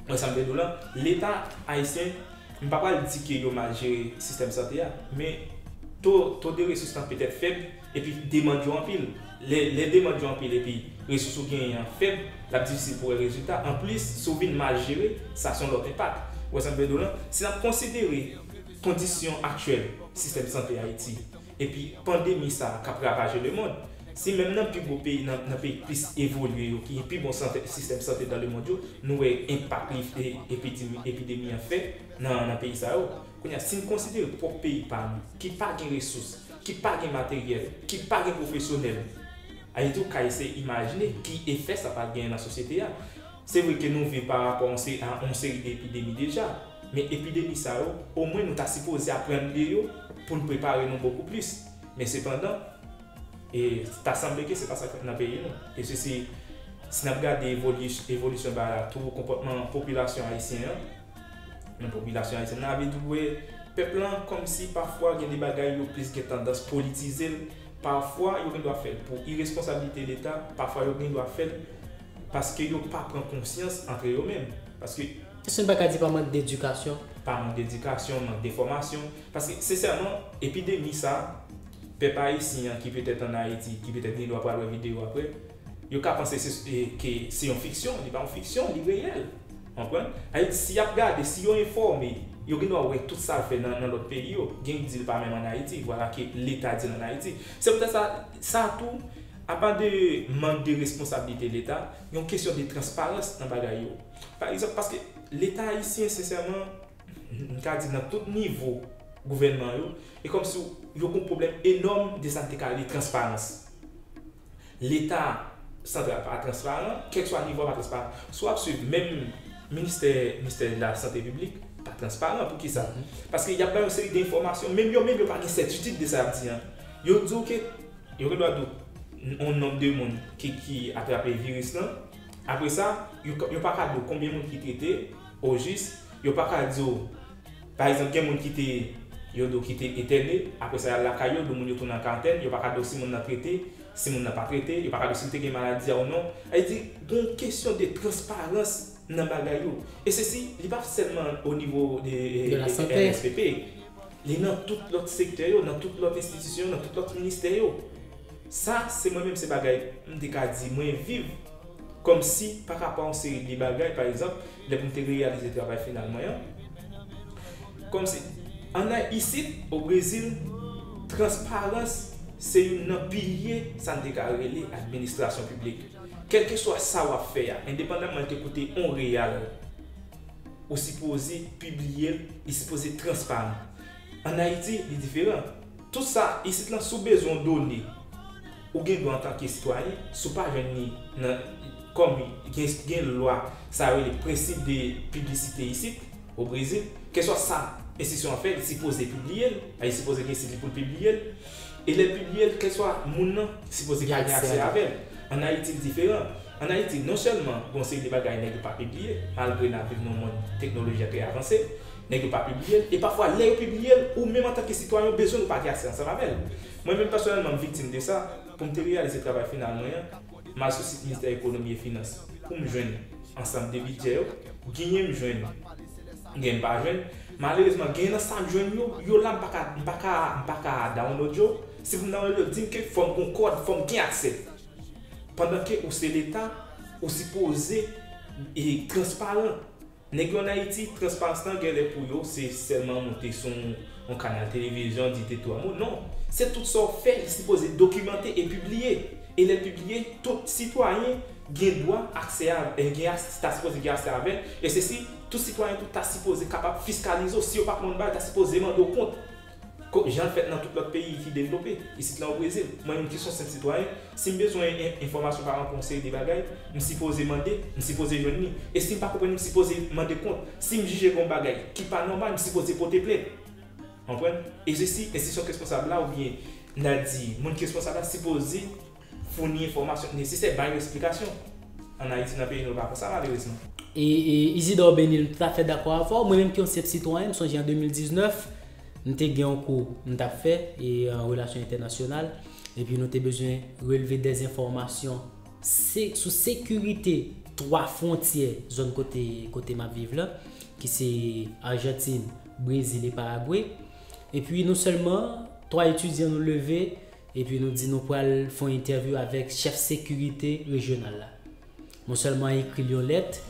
Mwen, sa m vle di w la, Leta ayisyen, m pa pral di ke yo mal jere sistèm sante a, men to, to de resous lan petèt fèb, epi demann yo anpil. Lè, lè demann yo anpil epi resous ou genyen an fèb, l ap difisil pou w wè rezilta. Anplis, si w vin mal jere, sa se yon lòt enpak. Ou wè sa m vle di w la? Si n ap konsidere kondisyon aktyèl sistèm sante Ayiti, epi pandemi sa a k ap ravaje lemonn, si menm nan pi gwo peyi, nan, nan peyi k plis evolye yo, ki gen pi bon sante, sistèm sante dan lemonn yo, nou wè enpak li, e, epidemi, epidemi an fè nan, nan peyi sa yo. Kounye a, si n konsidere pwòp peyi pa nou, ki pa gen resous, ki pa gen materyèl, ki pa gen pwofesyonèl, Ayiti, ou ka eseye imajine ki efè sa pral genyen nan sosyete a. Se vre ke nou viv pa rapò a yon se-, a yon seri de epidemi deja, men epidemi sa yo, omwen nou ta sipoze aprann de yo pou n prepare nou bokou plis. Men sepandan, e ta sanble ke se pa sa k fèt nan peyi nou. E se, se, si n ap gade evoli-, evolisyon bagay la, tou konpòtman popilasyon ayisyen an, nan popilasyon ayisyèn nan, avèk, ou wè, pèp lan, kòmsi pafwa gen de bagay yo plis gen tandans politize l, pafwa yo gen dwa fè l pou iresponsablite Leta, pafwa yo gen dwa fè l paske yo pa pran konsyans antre yo menm. Paske. Èske n pa ka di pa mank dedikasyon? Pa mank dedikasyon, mank de fòmasyon. Paske, sensèman, epidemi sa, pèp ayisyen an ki petèt ann Ayiti, ki petèt gen dwa pral wè videyo apre, yo ka panse se, e, ke se yon fiksyon, li pa yon fiksyon, li reyèl. Konprann? Ayiti, si y ap gade, si yo enfòme, yo gen dwa wè tout sa l fè nan, nan lòt peyi yo. Gen ki di l pa menm ann Ayiti, vwala ke Leta di l ann Ayiti. Se poutèt sa, sa tou, apa de mank de responsablite Leta, yon kesyon de transparans nan bagay yo. Pa egzanp, paske Leta ayisyen, sensèman, m ka di nan tout nivo gouvènman yo, e kòmsi yo gen yon pwoblèm enòm de sa n te ka rele transparans. Leta santral pa transparan, kèlkeswa nivo a pa transparan. Si w ap swiv menm ministè, ministè de la sante piblik, pa transparan. Poukisa? Paske y ap bay yon seri de enfòmasyon, menm yo menm yo pa gen sètitid de sa y ap di an. Yo di w ke, yo gen dwa di w yon nonb de moun ki, ki atrape viris lan. Apre sa, yo, yo pa ka di w konbyen moun ki trete, ojis, yo pa ka di w, pa egzanp, gen moun ki te, yo di w ki te entène, apre sa y al lakay yo, di w moun yo tounen an karantèn, yo pa ka di w si moun nan trete, si moun nan pa trete, yo pa ka di w si l te gen maladi a ou non. Sa vle di, gen yon kesyon de transparans nan bagay yo. E sesi, li pa sèlman o nivo de, de la sante, N S P P. Li nan tout lòt sektè yo, nan tout lòt enstitisyon, nan tout lòt ministè yo. Sa, se mwen menm, se bagay m te ka di mwen viv kòmsi pa rapò a yon seri de bagay, pa egzanp, lè pou m te reyalize travay final mwen an. Kòmsi, ann Ay-, isit, o Brezil, transparans se youn nan pilye sa n te ka rele administrasyon piblik. Kèlkeswa sa w ap fè a, endepandaman l te koute yon reyal, ou sipoze pibliye l, li sipoze transparan. Ann Ayiti, li diferan. Tout sa, isit lan, si w bezwen yon done, ou gen dwa antanke sitwayen, si w pa jwenn li nan, kòm gen, gen lwa, sa yo rele prensip de piblisite isit, o Brezil, kèlkeswa sa enstitisyon an fè, li sipoze pibliye l, li sipoze gen sit li pou l pibliye l. E lè l pibliye l, kèlkeswa moun nan sipoze ka gen aksè avè l. Ann Ayiti, l diferan. Ann Ayiti, non sèlman gen yon seri de bagay nèg yo pa pibliye, malgre n ap viv nan yon mond teknoloji a trè avanse, nèg yo pa pibliye l, e pafwa, lè yo pibliye l, ou menm antanke sitwayen, ou bezwen ou pa gen aksè ansanm avè l. Mwen menm, pèsonèlman, m viktim de sa. Pou m te reyalize travay final mwen an, m al sou sit Ministè Ekonomi e Finans pou m jwenn ansanm de bidjè yo. Genyen m jwenn, genyen m pa jwenn. Malerezman, genyen nan sa m jwenn yo, yo la, m pa ka, m pa ka, m pa ka download yo. Si pou m download yo, di m ke fò m gon kòd, fò m gen aksè. Pandan ke ou se Leta, ou sipoze e, transparan. Nèg yo ann Ayiti, transparans lan genlè pou yo, se sèlman monte sou yon kanal televizyon, di de twa mo. Non, se tout sa w fè, li sipoze dokimante e pibliye. E lè l pibliye, tout sitwayen gen dwa aksè a, e, gen aksè, ta sipoze gen aksè avè l. E se si tout sitwayen tou ta sipoze kapab fiskalize w. Si yo pa konn bagay, ta sipoze mande w kont. Ko-, jan l fèt nan tout lòt peyi ki devlope, isit la o Brezil. Mwen menm ki se yon senp sitwayen, si m bezwen en-, enfòmasyon pa rapò yon seri de bagay, m sipoze mande, m sipoze jwenn li. E si m pa konprann li, m sipoze mande kont. Si m jije gen yon bagay ki pa nòmal, m sipoze pote plent. Konprann? E se si enstitisyon k responsab la oubyen n a di moun ki responsab la sipoze founi enfòmasyon k nesesè, bay yo esplikasyon. Ann Ayiti, nan peyi nou, pa konsa, malerezman. E, e Isidore Benil, m toutafè dakò avè w. Mwen menm ki yon senp sitwayen, m sonje an de mil diznèf, m te gen yon kou m t ap fè e, an relasyon entènasyonal, epi nou te bezwen relve dèzenfòmasyon se, sou sekirite twa fwontyè zòn kote, kote m ap viv la, ki se Ajantin, Brezil e Paragwe. Epi nou sèlman twa etidyan nou leve, epi nou di nou pral fè yon entèvyou avèk chèf sekirite rejyonal la. Nou sèlman ekri l yon lèt,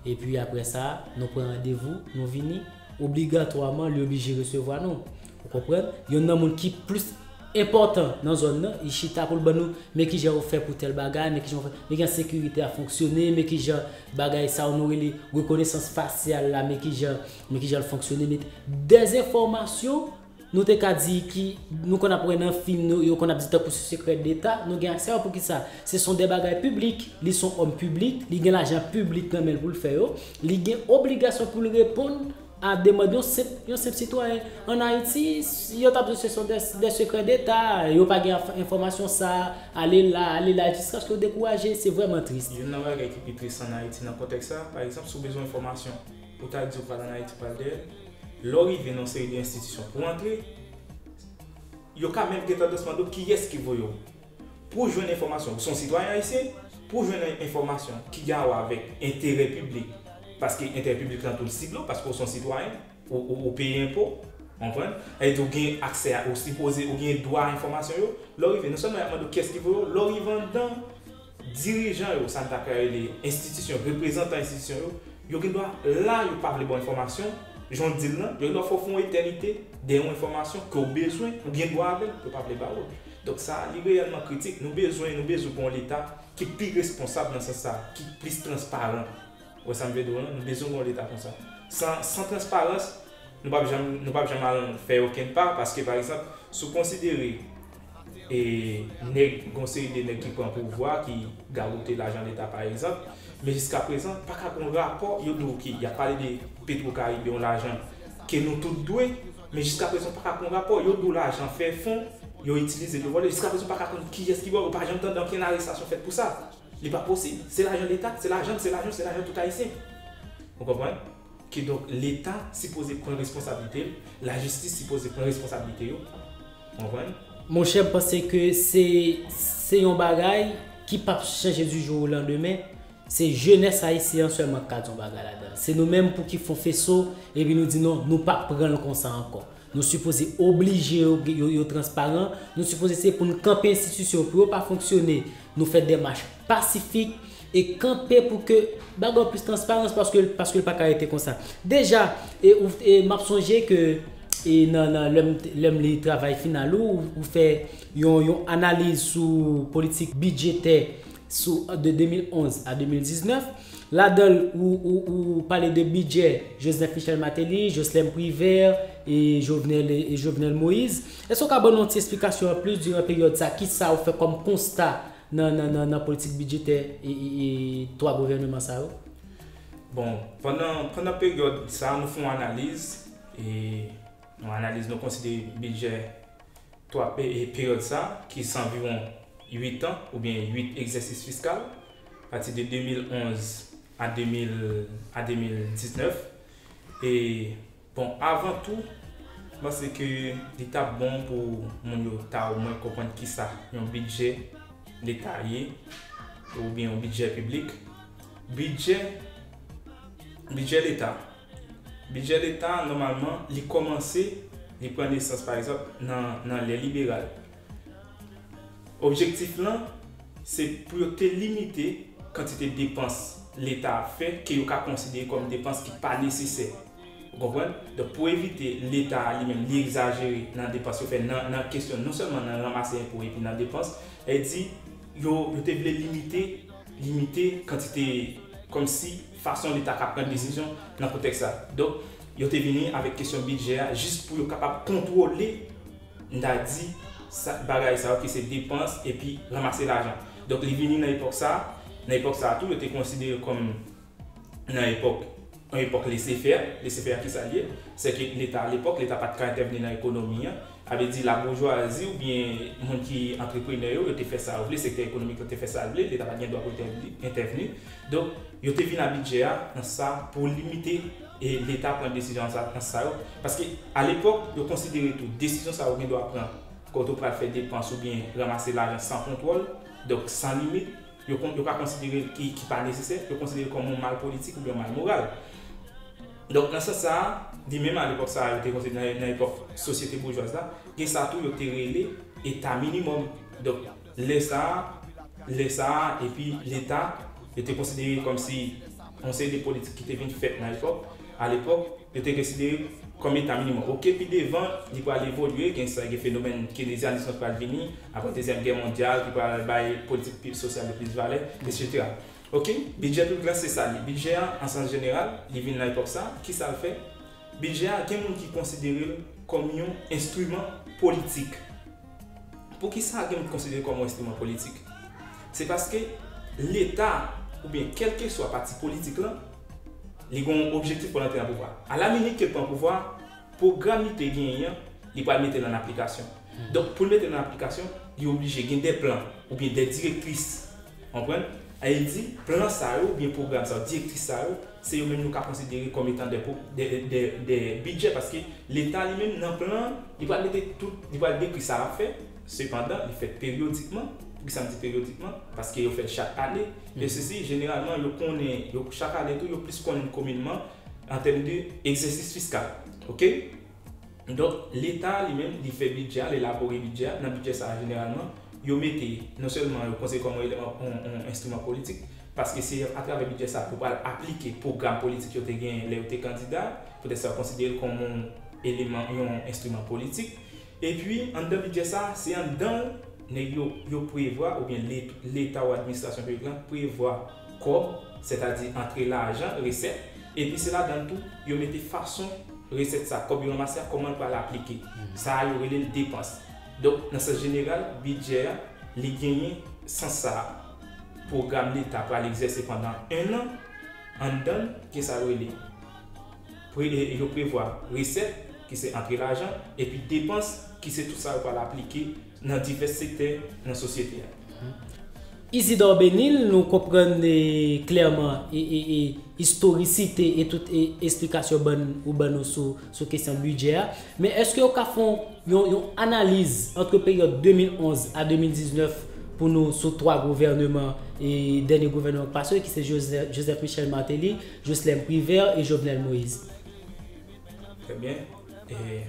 epi apre sa, nou pran randevou, nou vini. Obligatwaman, li oblije resevwa nou. Ou konprann? Youn nan moun ki plis enpòtan nan zòn nan, li chita pou l ban nou, men kijan yo fè pou tèl bagay, men kijan yo fè, men kijan sekirite a fonksyone, men kijan bagay sa yo nou rele rekonesans fasyal la, men kijan, men kijan l fonksyone, men dèzenfòmasyon, nou te ka di ki, nou konn ap wè nan fim, nou, yo konn ap di tankou se sekrè deta, nou gen aksè a poukisa? Se son de bagay piblik, li son òm piblik, li gen lajan piblik nan men l pou l fè yo, li gen obligasyon pou l reponn a demann yon senp, yon senp sitwayen. Ann Ayiti, yo t ap di se son de, de sekrè deta, yo pa gen enfòmasyon sa, ale la, ale la, jiskaske yo dekouraje, se vrèman tris. Youn nan bagay ki pi tris ann Ayiti nan kontèks sa, pa egzanp, si w bezwen enfòmasyon, ou ta di w pral ann Ayiti, pral dèyè l, lè w rive nan yon seri de enstitisyon pou w antre, yo ka menm gen tandans mande w kiyès ki voye w. Pou w jwenn enfòmasyon, ou se yon sitwayen ayisyen, pou w jwenn enfòmasyon ki gen a wè avèk enterè piblik, paske enterè piblik lan tou l sible w, paske w se yon sitwayen, ou, ou, ou peye enpo, w konprann? E tou w gen aksè a, ou sipoze, ou gen dwa a enfòmasyon yo. Lè w rive, non sèlman y ap mande w kiyès ki voye w, lè w rive anndan, dirijan yo, sa n ta ka rele enstitisyon, reprezantan enstitisyon yo, yo gen dwa la, yo pa vle ba w enfòmasyon, jan w di l lan, yo gen dwa fè w fè yon etènite dèyè yon enfòmasyon ke w bezwen, ou gen dwa avè l, yo pa vle ba w l. Donk sa, li reyèlman kritik. Nou bezwen, nou bezwen pou yon Leta ki pi responsab nan sans sa, ki plis transparan. Ou wè sa m vle di w lan? Nou bezwen pou yon Leta konsa. San, san transparans, nou p ap janm, nou p ap janm al fè okenn pa, paske, pa egzanp, si w konsidere e nèg, gon seri de nèg ki pran pouvwa, ki gawote lajan Leta, pa egzanp, men jiska prezan, pa ka gon rapò, yo di w ki, y ap pale de Petro Caribe, yon lajan ke nou tout dwe, men jiska prezan, pa ka gon rapò, yo di w lajan fè fon, yo itilize l, yo vòlè, jiska prezan, pa ka konn kiyès ki vòlè, ou pa janm tande okenn arestasyon fèt pou sa. Li pa posib. Se lajan Leta, se lajan m, se lajan w, se lajan tout Ayisyen. Ou konprann? Kidonk, Leta sipoze pran responsablite l, lajistis sipoze pran responsablite yo. Ou konprann? Monchè, m panse ke se, se yon bagay ki p ap chanje du jour au lendemain. Se jenès ayisyen an sèlman k ka di yon bagay ladan l. Se nou menm pou ki fè yon feso, epi nou di non, nou p ap pran l konsa ankò. Nou sipoze oblije yo, yo, yo transparan, nou sipoze se pou n kanpe enstitisyon yo, pou yo pa fonksyone, nou fè demach pasifik e kanpe pou ke bagay yo plis transparans, paske, paske l pa ka rete konsa. Deja, e, ou, e m ap sonje ke, e nan, nan, lè m, lè m li travay final ou, ou fè yon, yon analiz sou politik bidjetè sou, de de mil onz a de mil diznèf. Ladan l, ou, ou, ou pale de bidjè Joseph Michel Martelly, Jocelerme Privert e Jovenel, e Jovenel Moïse. Èske w ka ban nou yon ti esplikasyon anplis diran peryòd sa, kisa ou fè kòm konsta nan, nan, nan, nan politik bidjetè e, e, e twa gouvèneman sa yo? Bon, pandan, pandan peryòd sa, nou fè yon analiz, e yon analiz, nou konsidere bidjè twa pe-, e peryòd sa, ki se anviwon uit an oubyen uit egzèsis fiskal, pati de de mil onz a de mil, a de mil diznèf. E, bon, avan tou, m panse ke li t ap bon pou moun yo ta omwen konprann kisa yon bidjè Leta ye, oubyen yon bidjè piblik. Bidjè, bidjè Leta. Bidjè Leta, nòmalman, li kòmanse, li pran nesans, pa egzanp, nan, nan lè liberal. Objektif lan, se pou yo te limite kantite depans Leta ap fè ke yo ka konsidere kòm depans ki pa nesesè. Ou konprann? Donk, pou evite Leta a li menm li egzajere nan depans yo fè nan, nan kesyon non sèlman nan ranmase enpo epi nan depans, e di yo, yo te vle limite, limite kantite, kòmsi fason Leta ka pran desizyon nan kontèks sa. Donk, yo te vini avèk kesyon bidjè a jis pou yo kapab kontwole, m ta di, sa, bagay sa yo ki se depans epi ranmase lajan. Donk, li vini nan epòk sa, nan epòk sa tou, yo te konsidere kòm nan epòk, yon epòk lesefè. Lesefè a ki sa l ye? Se ke Leta alepòk, Leta pa t ka entèvni nan ekonomi an. Sa vle di laboujwazi oubyen moun ki antreprenè yo, yo te fè sa yo vle, sektè ekonomik la te fè sa l vle, Leta pa t gen dwa pou entèvni, entèvni. Donk, yo te vin a bidjè a nan sa pou limite e Leta pran desizyon sa, nan sa yo. Paske alepòk, yo konsidere tou desizyon sa yo gen dwa pran kote w pral fè depans oubyen ranmase lajan san kontwòl, donk san limit, yo, kon- yo ka konsidere l ki, ki pa nesesè, yo konsidere l kòm yon mal politik oubyen yon mal moral. Donk, nan sans sa a, li menm alepòk sa a, yo te konsidere nan, nan epòk sosyete boujwaz la, gen sa tou yo te rele eta minimòm. Donk, lè sa a, lè sa a, epi Leta, yo te konsidere kòmsi yon seri de politik ki te vin fèt nan epòk, alepòk, yo te konsidere kòm eta minimòm. Oke, pi devan, li pral evolye, gen sa, gen fenomèn keynezyanis lan pral vini, apre Dezyèm Gè mondyal, ki pral bay politik pi, sosyal yo plis valè, etsetera. Oke, bidjè piblik la, se sa li. Bidjè a, an sans jeneral, li vin nan epòk sa, ki sa l fè? Bidjè a, gen moun ki konsidere l kòm yon enstriman politik. Poukisa gen moun ki konsidere l kòm yon enstriman politik? Se paske Leta, oubyen kèlkeswa pati politik lan, li gen yon objektif pou l antre nan pouvwa. Alaminit ke l pran pouvwa, pwogram li te genyen an, li pral mete l an aplikasyon. Donk, pou l mete l an aplikasyon, li oblije gen de plan oubyen de direktris. Konprann? Sa vle di, plan sa yo oubyen pwogram sa yo, direktris sa yo, se yo menm nou ka konsidere kòm etan de, de, de, de bidjè, paske Leta li menm nan plan an, li pral mete tout, li pral dekri sa l ap fè. Sepandan, li fèt peryodikman. Poukisa m di peryodikman? Paske yo fè l chak ane. E sesi, jeneralman, yo konnen, yo, chak ane tou, yo plis konnen kominman an tèm de egzèsis fiskal. Oke? Donk, Leta li menm, li fè bidjè a, li elabore bidjè a. Nan bidjè sa a, jeneralman, yo mete, non sèlman yo konsidere kòm yon eleman, yon, yon enstriman politik, paske se atravè bidjè sa a pou pral aplike pwogram politik yo te genyen lè yo te kandida, poutèt sa yo konsidere l kòm yon eleman, yon enstriman politik. Epi, anndan bidjè sa a, se anndan l nèg yo, yo prevwa, oubyen Let-, Leta ou administrasyon piblik lan prevwa kòb, sètadi antre lajan, resèt, epi se ladan l tou, yo mete fason resèt sa, kòb yo ranmase a, kòman l pral aplike. Sa a, yo rele l depans. Donk, nan sans jeneral, bidjè a, li genyen sans sa a. Pwogram Leta pral egzèse pandan en an, anndan l, ki sa yo rele? Pre-, e, yo prevwa resèt, ki se antre lajan, epi depans, ki se tout sa yo pral aplike nan divès sektè nan sosyete a. Isidore Benil, nou konprann, e, klèman, e, e, e, istorisite e tout, e, esplikasyon bann, ou ban nou sou, sou kesyon bidjè a. Men èske w ka fè yon, yon, yon analiz ant peryòd de mil onz a de mil diznèf pou nou sou twa gouvènman, e, dènye gouvènman k pase yo, ki se Joseph, Joseph Michel Martelly, Jocelerme Privert e Jovenel Moïse? Trè byen. E,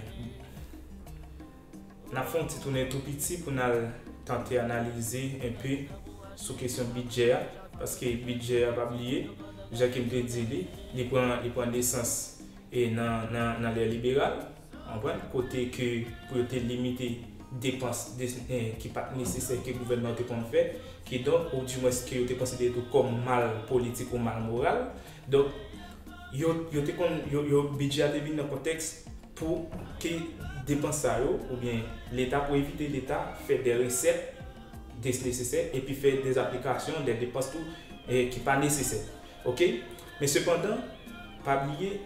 n ap fè yon ti tounen tou piti pou n al tante analize enpe sou kesyon bidjè a, paske bidjè a, pa bliye, jan ke m te di li, li pran, li pran nesans e nan, nan, nan lè liberal, konprann, kote ke pou yo te limite depans de, eh, ki pa t nesesè ke gouvènman yo te konn fè, kidonk, ou dimwens ke yo te konsidere tou kòm mal politik ou mal moral. Donk, yo, yo te konn, yo, yo, bidjè a te vin nan kontèks pou ke depans sa yo, oubyen Leta, pou evite Leta fè de resèt desnesesè epi fè de aplikasyon, de depans tou, eh, ki pa nesesè. Oke? Men sepandan, pa bliye,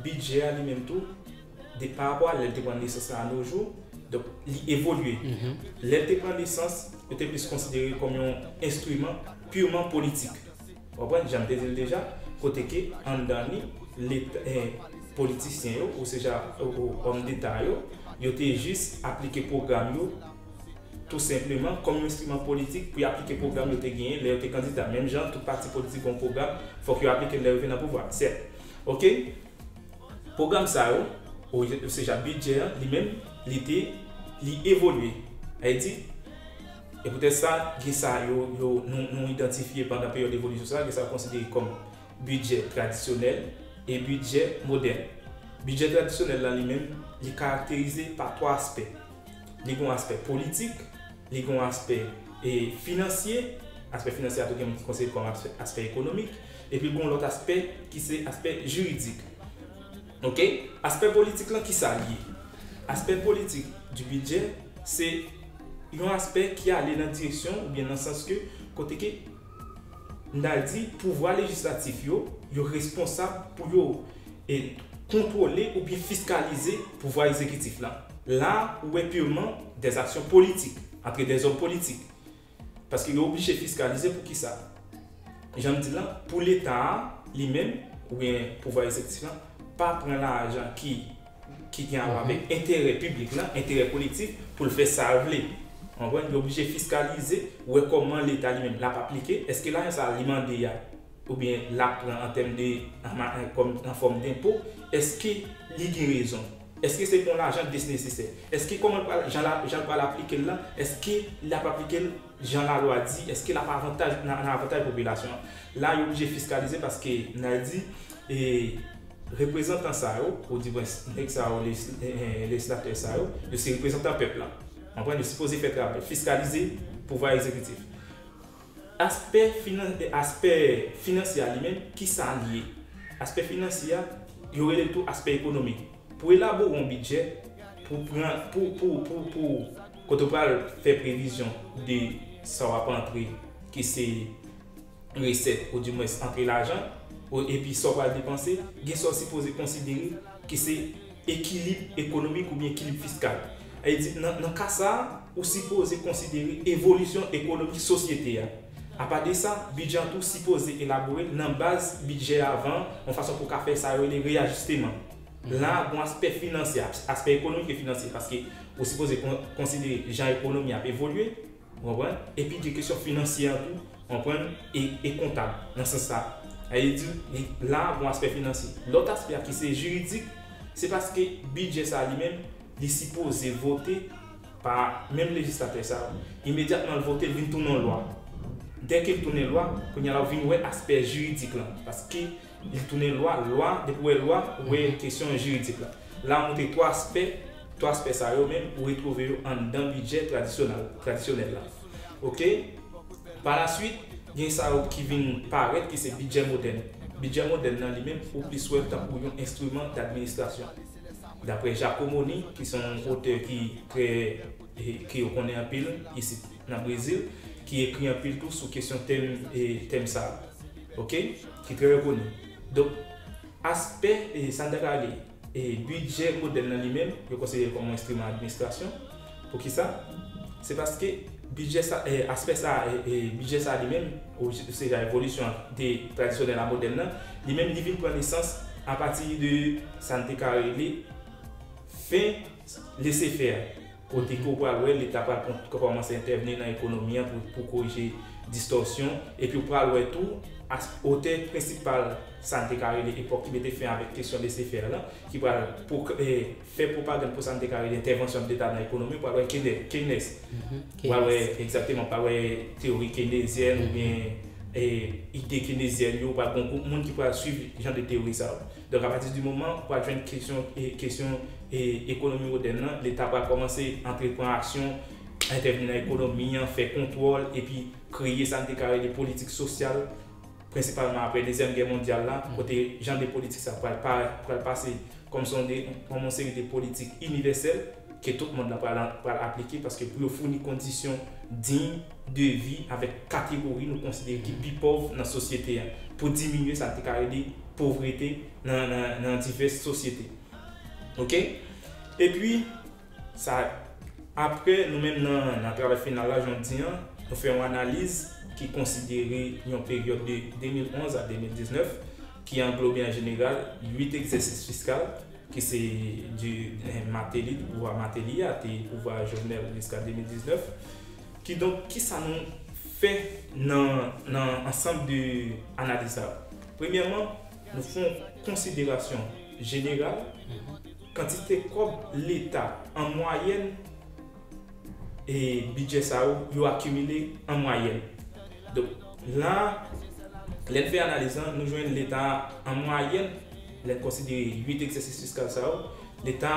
bidjè a li menm tou, de, pa rapò a lè l te pran nesans la a no jou, donk, li evolye. Lè l te pran nesans, yo te plis konsidere l kòm yon enstriman piman politik. Ou konprann? Jan m te di l deja, kote ke anndan li, Leta, eh, politisyen yo, ou se jan, ou, ou, òm deta yo, yo te jis aplike pwogram yo, tou senpleman, kòm yon enstriman politik pou y aplike pwogram yo te genyen lè yo te kandida. Menm jan tout pati politik gen yon pwogram, fòk yo aplike l lè yo vin nan pouvwa. Sèt. Oke? Pwogram sa yo, ou, ou se jan bidjè an, li menm, li te, li evolye. Sa vle di, E poutèt sa, gen sa yo, yo, nou, nou idantifye pandan peryòd evolisyon sa, gen sa yo konsidere kòm bidjè tradisyonèl e bidjè modèn. Bidjè tradisyonèl lan li menm, li karakterize pa twa aspè. Li gen yon aspè politik, li gen yon aspè, e, finansye, aspè finansye a tou gen moun ki konsidere kòm aspè, aspè ekonomik, epi li gen yon lòt aspè ki se aspè jiridik. Ok? Aspè politik lan, kisa l ye? Aspè politik di bidjè, se yon aspè ki ale nan direksyon oubyen nan sans ke kote ke n a di pouvwa lejislatif yo, yo responsab pou yo, e, kontwole oubyen fiskalize pouvwa egzekitif lan. La, ou wè purement des actions politiques, entre des hommes politiques. Paske yo oblije fiskalize pou kisa? Jan m di l lan, pou Leta a, li menm, oubyen pouvwa egzekitif lan, pa pran lajan ki, ki gen a wè avèk enterè piblik lan, enterè kolektif, pou l fè sa l vle. Konprann? Yo oblije fiskalize, wè kòman Leta li menm l ap aplike, èske lajan sa a li mande a, oubyen l ap pran an tèm de, an ma-, an, kòm, an fòm denpo, èske li gen rezon? Èske se pou yon lajan desnesesè? Èske kòman l pral, jan la, jan l pral aplike l lan, èske l ap aplike l jan lalwa di, èske l ap avantaj, nan, nan avantaj popilasyon an? La, yo oblije fiskalize paske n a di, e, reprezantan sa yo, ou dimwens nèg sa yo, lejis-, e, e, lejislatè sa yo, yo se reprezantan pèp la. Konprann? Yo sipoze fè travay, fiskalize pouvwa egzekitif. Aspè finan-, aspè finansye a li menm, kisa l ye? Aspè finansye a, yo rele l tou aspè ekonomik. Pou elabore yon bidjè, pou pran, pou, pou, pou, pou, kote w pral fè previzyon de sa w ap antre, ki se resèt, ou dimwens antre lajan, ou, epi sa w pral depanse, gen sa w sipoze konsidere ki se ekilib ekonomik oubyen ekilib fiskal. Sa vle di, nan, nan ka sa a, ou sipoze konsidere evolisyon ekonomik sosyete a. Apa de sa, bidjè an tou sipoze elabore nan baz bidjè avan, yon fason pou w ka fè sa yo rele reyajisteman. La, gen aspè finansye, as-, aspè ekonomik e finansye, paske ou sipoze kon-, konsidere jan ekonomi ap evolye, ou konprann? Epi gen kesyon finansye an tou, ou konprann? E, e kontab, nan sans sa. Sa vle di, li, la, gen aspè finansye. Lòt aspè a ki se jiridik, se paske bidjè sa li menm, li sipoze vote pa menm lejislatè sa yo. Imedyatman l vote, l vin tounen yon lwa. Dèke l tounen lwa, kounye a la w vin wè aspè jiridik lan. Paske li tounen lwa, lwa, depi w wè lwa, ou wè kesyon jiridik la. La, w montre twa aspè, twa aspè sa yo menm, ou retwouve yo anndan bidjè tradisyonèl, tradisyonèl la. Ok? Pa la swit, gen sa yo ki vin parèt ki se bidjè modèn. Bidjè modèn nan li menm, ou plis wè l tankou yon enstriman dadministrasyon. Daprè Jacomoni, ki se yon otè ki trè, e, ke yo konnen anpil isit nan Brezil, ki ekri anpil tou sou kesyon tèm, e, tèm sa a. Ok? Ki trè rekoni. Donk, aspè, e, sa n ta ka rele, e, bidjè modèn nan li menm, yo konsidere l kòm yon enstriman administrasyon. Poukisa? Se paske bidjè sa, e, aspè sa, e, e, bidjè sa li menm, ou se ja evolisyon de tradisyonèl a modèn nan, li menm li vin pran nesans apati de sa n te ka rele fen lesefè. Kote ke w pral wè Leta pral kon-, kòmanse entèvni nan ekonomi an pou, pou korije distòsyon, epi w pral wè tou as-, otè prensipal sa n te ka rele epòk ki mete fen avèk kesyon lesefè lan, ki pral pwok-, e, fè pwopagann pou sa n te ka rele entèvansyon de Leta nan ekonomi, w pral wè Keynes, Keynes. W pral wè, egzakteman, w pral wè teyori keynezyèn oubyen, e, ide keynezyèn yo, w pral gen yon gwoup moun ki pral swiv jan de teyori sa yo. Donk, apati di moman, w pral jwenn kesyon, e, kesyon, e, ekonomi modèn nan, Leta pral kòmanse antreprann aksyon, entèvni nan ekonomi an, fè kontwòl, epi kreye sa n te ka rele politik sosyal, prensipalman apre Dezyèm Gè mondyal la, kote jan de politik sa pral pa-, pral pase kòm se yon de, kòm yon seri de politik inivèsèl ke tout mond lan pral, pral aplike, paske pou yo founi kondisyon diy de vi avèk kategori nou konsidere ki pi pòv nan sosyete a, pou diminye sa n te ka rele povrete nan, nan, nan divès sosyete. Ok? Epi, sa, apre, nou menm nan, nan travay final la, jan w di an, nou fè yon analiz ki konsidere yon peryòd de de mil onz a de mil diznèf, ki anglobe an jeneral uit egzèsis fiskal, ki se di, eh, Martelly, pouvwa Martelly a, te pouvwa Jovenel jiska de mil diznèf. Kidonk, kisa nou fè nan, nan ansanm de analiz sa yo? Premyèman, nou fè yon konsiderasyon jeneral, kantite kòb Leta an mwayèn e bidjè sa yo, yo akimile an mwayèn. Donk, la, lè n fè analiz lan, nou jwenn Leta an mwayèn, lè n konsidere uit egzèsis fiskal sa yo, Leta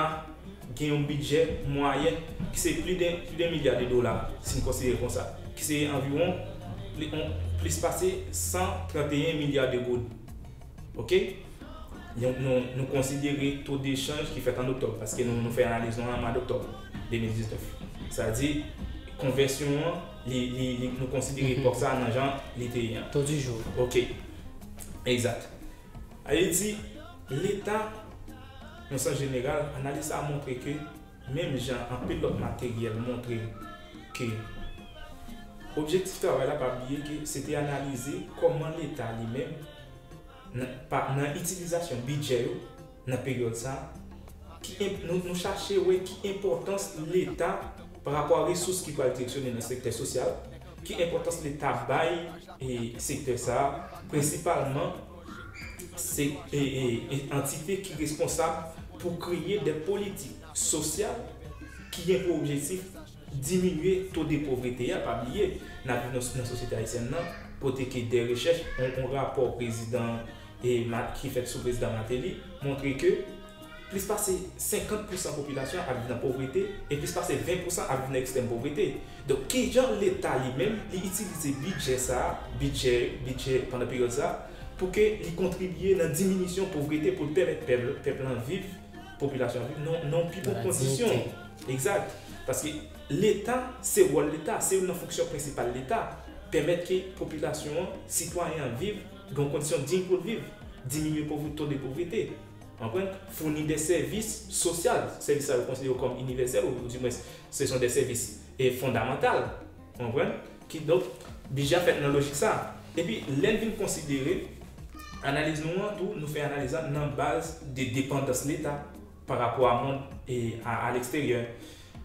gen yon bidjè mwayèn ki se plis de, plis de milya de dola, si n konsidere konsa, ki se anviwon pli, on, plis pase san tranteyen milya de goud. Oke? Nou, nou, nou konsidere to de chanj ki fèt an oktòb, paske nou, nou fè analiz nou an mwa doktòb de mil diznèf. Sa di, konvèsyon an, li, li, li, nou konsidere epòk sa a nan jan li te ye an. To di jou. Oke. Egzat. Sa vle di, Leta, nan sans jeneral, analiz sa a montre ke, menm jan anpil lòt materyèl montre ke objektif travay la, pa bliye ke se te analize kòman Leta li menm, nan, pa, nan itilizasyon bidjè yo, nan peryòd sa a, ki enp-, nou, nou chache wè ki enpòtans Leta pa rapò a resous ki pral direksyone nan sektè sosyal, ki enpòtans Leta bay, e, sektè sa a, prensipalman, se, e, e, e, antite ki responsab pou kreye de politik sosyal ki gen pou objektif diminye to de povrete a. Pa bliye, n ap viv nan, nan sosyete ayisyèn nan, kote ke de rechèch, on, on rapò prezidan, e, Ma-, ki fèt sou prezidan Martelly, montre ke plis pase senkant pousan popilasyon an ap viv nan povrete e plis pase ven pousan ap viv nan ekstrèm povrete. Donk, kijan Leta li menm, li itilize bidjè sa a, bidjè, bidjè pandan peryòd sa a, pou ke li kontribye nan diminisyon povrete, pou l pèmèt pèp, pèp lan viv, popilasyon an viv nan, nan pi bon kondisyon. Egzat. Paske Leta, se wòl Leta, se youn nan fonksyon prensipal Leta, pèmèt ke popilasyon an, sitwayen an viv, gen yon kondisyon diy pou l viv, diminye povrete, to de povrete. Konprann? Founi de sèvis sosyal, sèvis sa yo konsidere kòm inivèsèl, ou, ou dimwens, se son de sèvis, e, fondamantal. Konprann? Kidonk, bidjè a fèt nan lojik sa a. Epi, lè n vin konsidere analiz nou an tou, nou fè analiz la nan baz de depandans Leta pa rapò a mond e a, a leksteryè.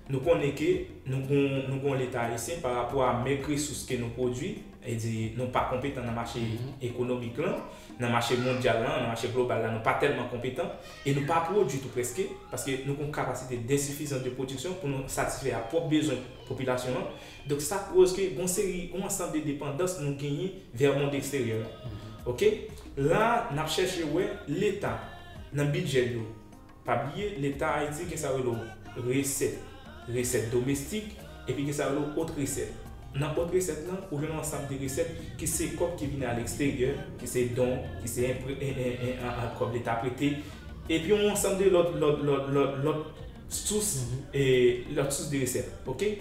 Nou konnen ke nou gon, nou gon Leta ayisyen pa rapò a mèg resous ke nou pwodui, e di nou pa konpetan nan mache ekonomik lan, nan mache mondyal lan, nan mache global la, nou pa tèlman konpetan, e nou pa pwodui tou prèske, paske nou gon kapasite densifizans de pwodiksyon pou nou satisfè a pwòp bezwen popilasyon an. Donk, sa koz ke gon seri, gon ansanm de depandans nou genyen vè mond eksteryè la. Oke? La, n ap chèche wè Leta nan bidjè yo. Pa bliye, Leta Ayiti gen sa yo rele resèt, resèt domestik, epi gen sa yo rele ot resèt. Nan ot resèt lan, ou jwenn yon ansanm de resèt ki se kòb ki vini a leksteryè, ki se don, ki se enpre-, en, en, en, an, an, kòb Leta prete, epi yon ansanm de lòt, lòt, lòt, lòt, lòt sous, e, lòt sous de resèt. Oke?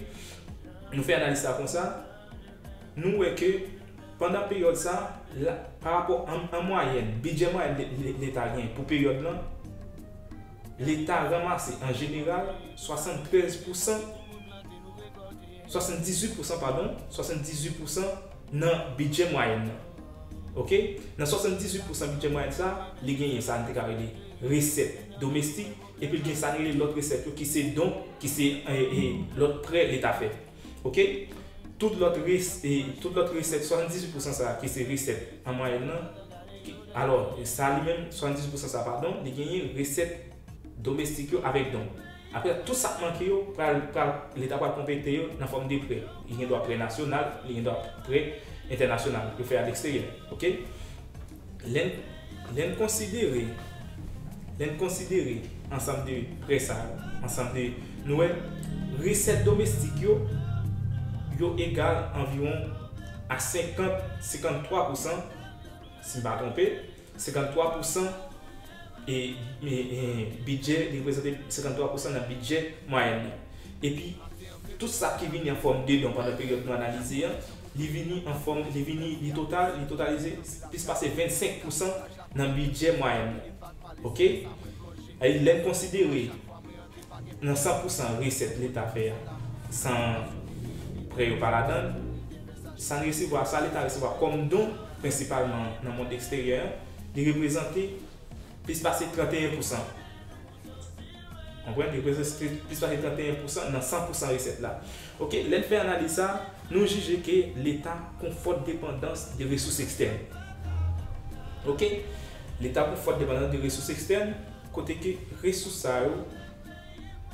Nou fè analiz sa konsa, nou wè ke pandan peryòd sa, la, pa rapò an, an mwayèn, bidjè mwayèn le-, le-, Leta gen pou peryòd lan, Leta ranmase an jeneral swasanntrèz pousan, swasanndizuit pousan, padon, swasanndizuit pousan nan bidjè mwayèn nan. Oke? Nan swasanndizuit pousan bidjè mwayèn sa, li genyen sa n te ka rele resèt domestik, epi l gen sa n rele lòt resèt yo ki se don, ki se, e, e, lòt prè Leta fè. Oke? Tout lòt res-, e, tout lòt resèt, swasanndizuit pousan sa a ki se resèt an mwayèn nan, ki, alò, sa li menm, swasanndizuit pousan sa a, padon, li genyen resèt domestik yo avèk don. Apre, tout sa k manke yo, pral, pral, Leta pral konplete yo nan fòm de prè. Li gen dwa prè nasyonal, li gen dwa prè entènasyonal, yo fè a leksteryè. Oke? Lè n, lè n konsidere, lè n konsidere ansanm de prè sa yo, ansanm de, nou wè, resèt domestik yo, yo egal anviwon a senkant, senkanntwa pousan, si m pa twonpe, senkanntwa pousan, e, e, e, bidjè, li reprezante senkanntwa pousan nan bidjè mwayèn nan. Epi, tout sa ki vini an fòm de don pandan peryòd nou analize an, li vini an fòm, li vini, li total, li totalize plis pase vennsenk pousan nan bidjè mwayèn nan. Oke? E lè n konsidere nan san pousan resèt Leta fè a, san prè yo pa ladan l, sa n resevwa, sa Leta resevwa kòm don, prensipalman nan mond eksteryè an, li reprezante plis pase tranteyen pousan. Konprann? Li reprezante plis pase tranteyen pousan nan san pousan resèt la. Oke, lè n fè analiz sa, nou jije ke Leta gon fòt depandans de resous ekstèn. Oke? Leta gon fòt depandans de resous ekstèn, kote ke resous sa yo,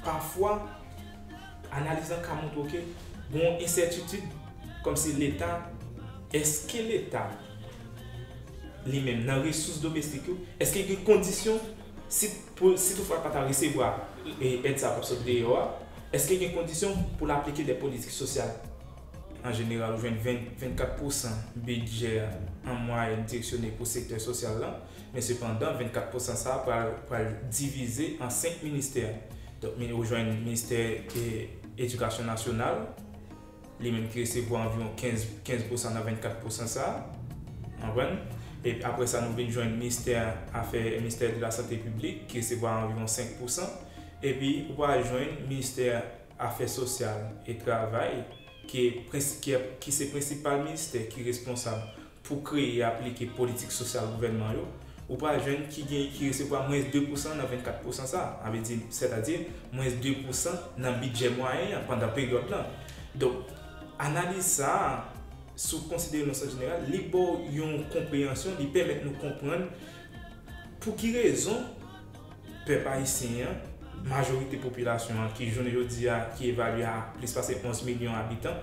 pafwa, Analiz lan ka montre w ke gen yon ensètitid, kòmsi Leta, èske Leta li menm nan resous domestik yo, èske gen kondisyon, si, pou, si toutfwa l pa ta resevwa e, èd sa k ap sot deyò a, èske gen kondisyon pou l aplike de politik sosyal? An jeneral, ou jwenn ven, vennkat pousan bidjè an mwayèn direksyone pou sektè sosyal la, men sepandan, vennkat pousan sa a pral, pral divize an senk ministè. Donk, ou jwenn ministè e, edikasyon nasyonal, li menm ki resevwa anviwon kenz, kenz pousan nan vennkat pousan sa a. Konprann? E apre sa, nou vin jwenn ministè afè, ministè de la sante piblik, ki resevwa anviwon senk pousan. Epi, ou pral jwenn ministè afè sosyal e travay, ki, ki, ki se prensipal ministè ki responsab pou kreye e aplike politik sosyal gouvènman yo, ou pral jwenn ki gen, ki resevwa mwens de pousan nan vennkat pousan sa a, vle di, sètadi mwens de pousan nan bidjè mwayen an pandan peryòd lan. Donk, analiz sa a, si w konsidere l nan sans jeneral, li ba w yon konpreyansyon, li pèmèt nou konprann pou ki rezon pèp ayisyen an, majorite popilasyon an ki jounen jodi a ki evalye a plis pase onz milyon abitan,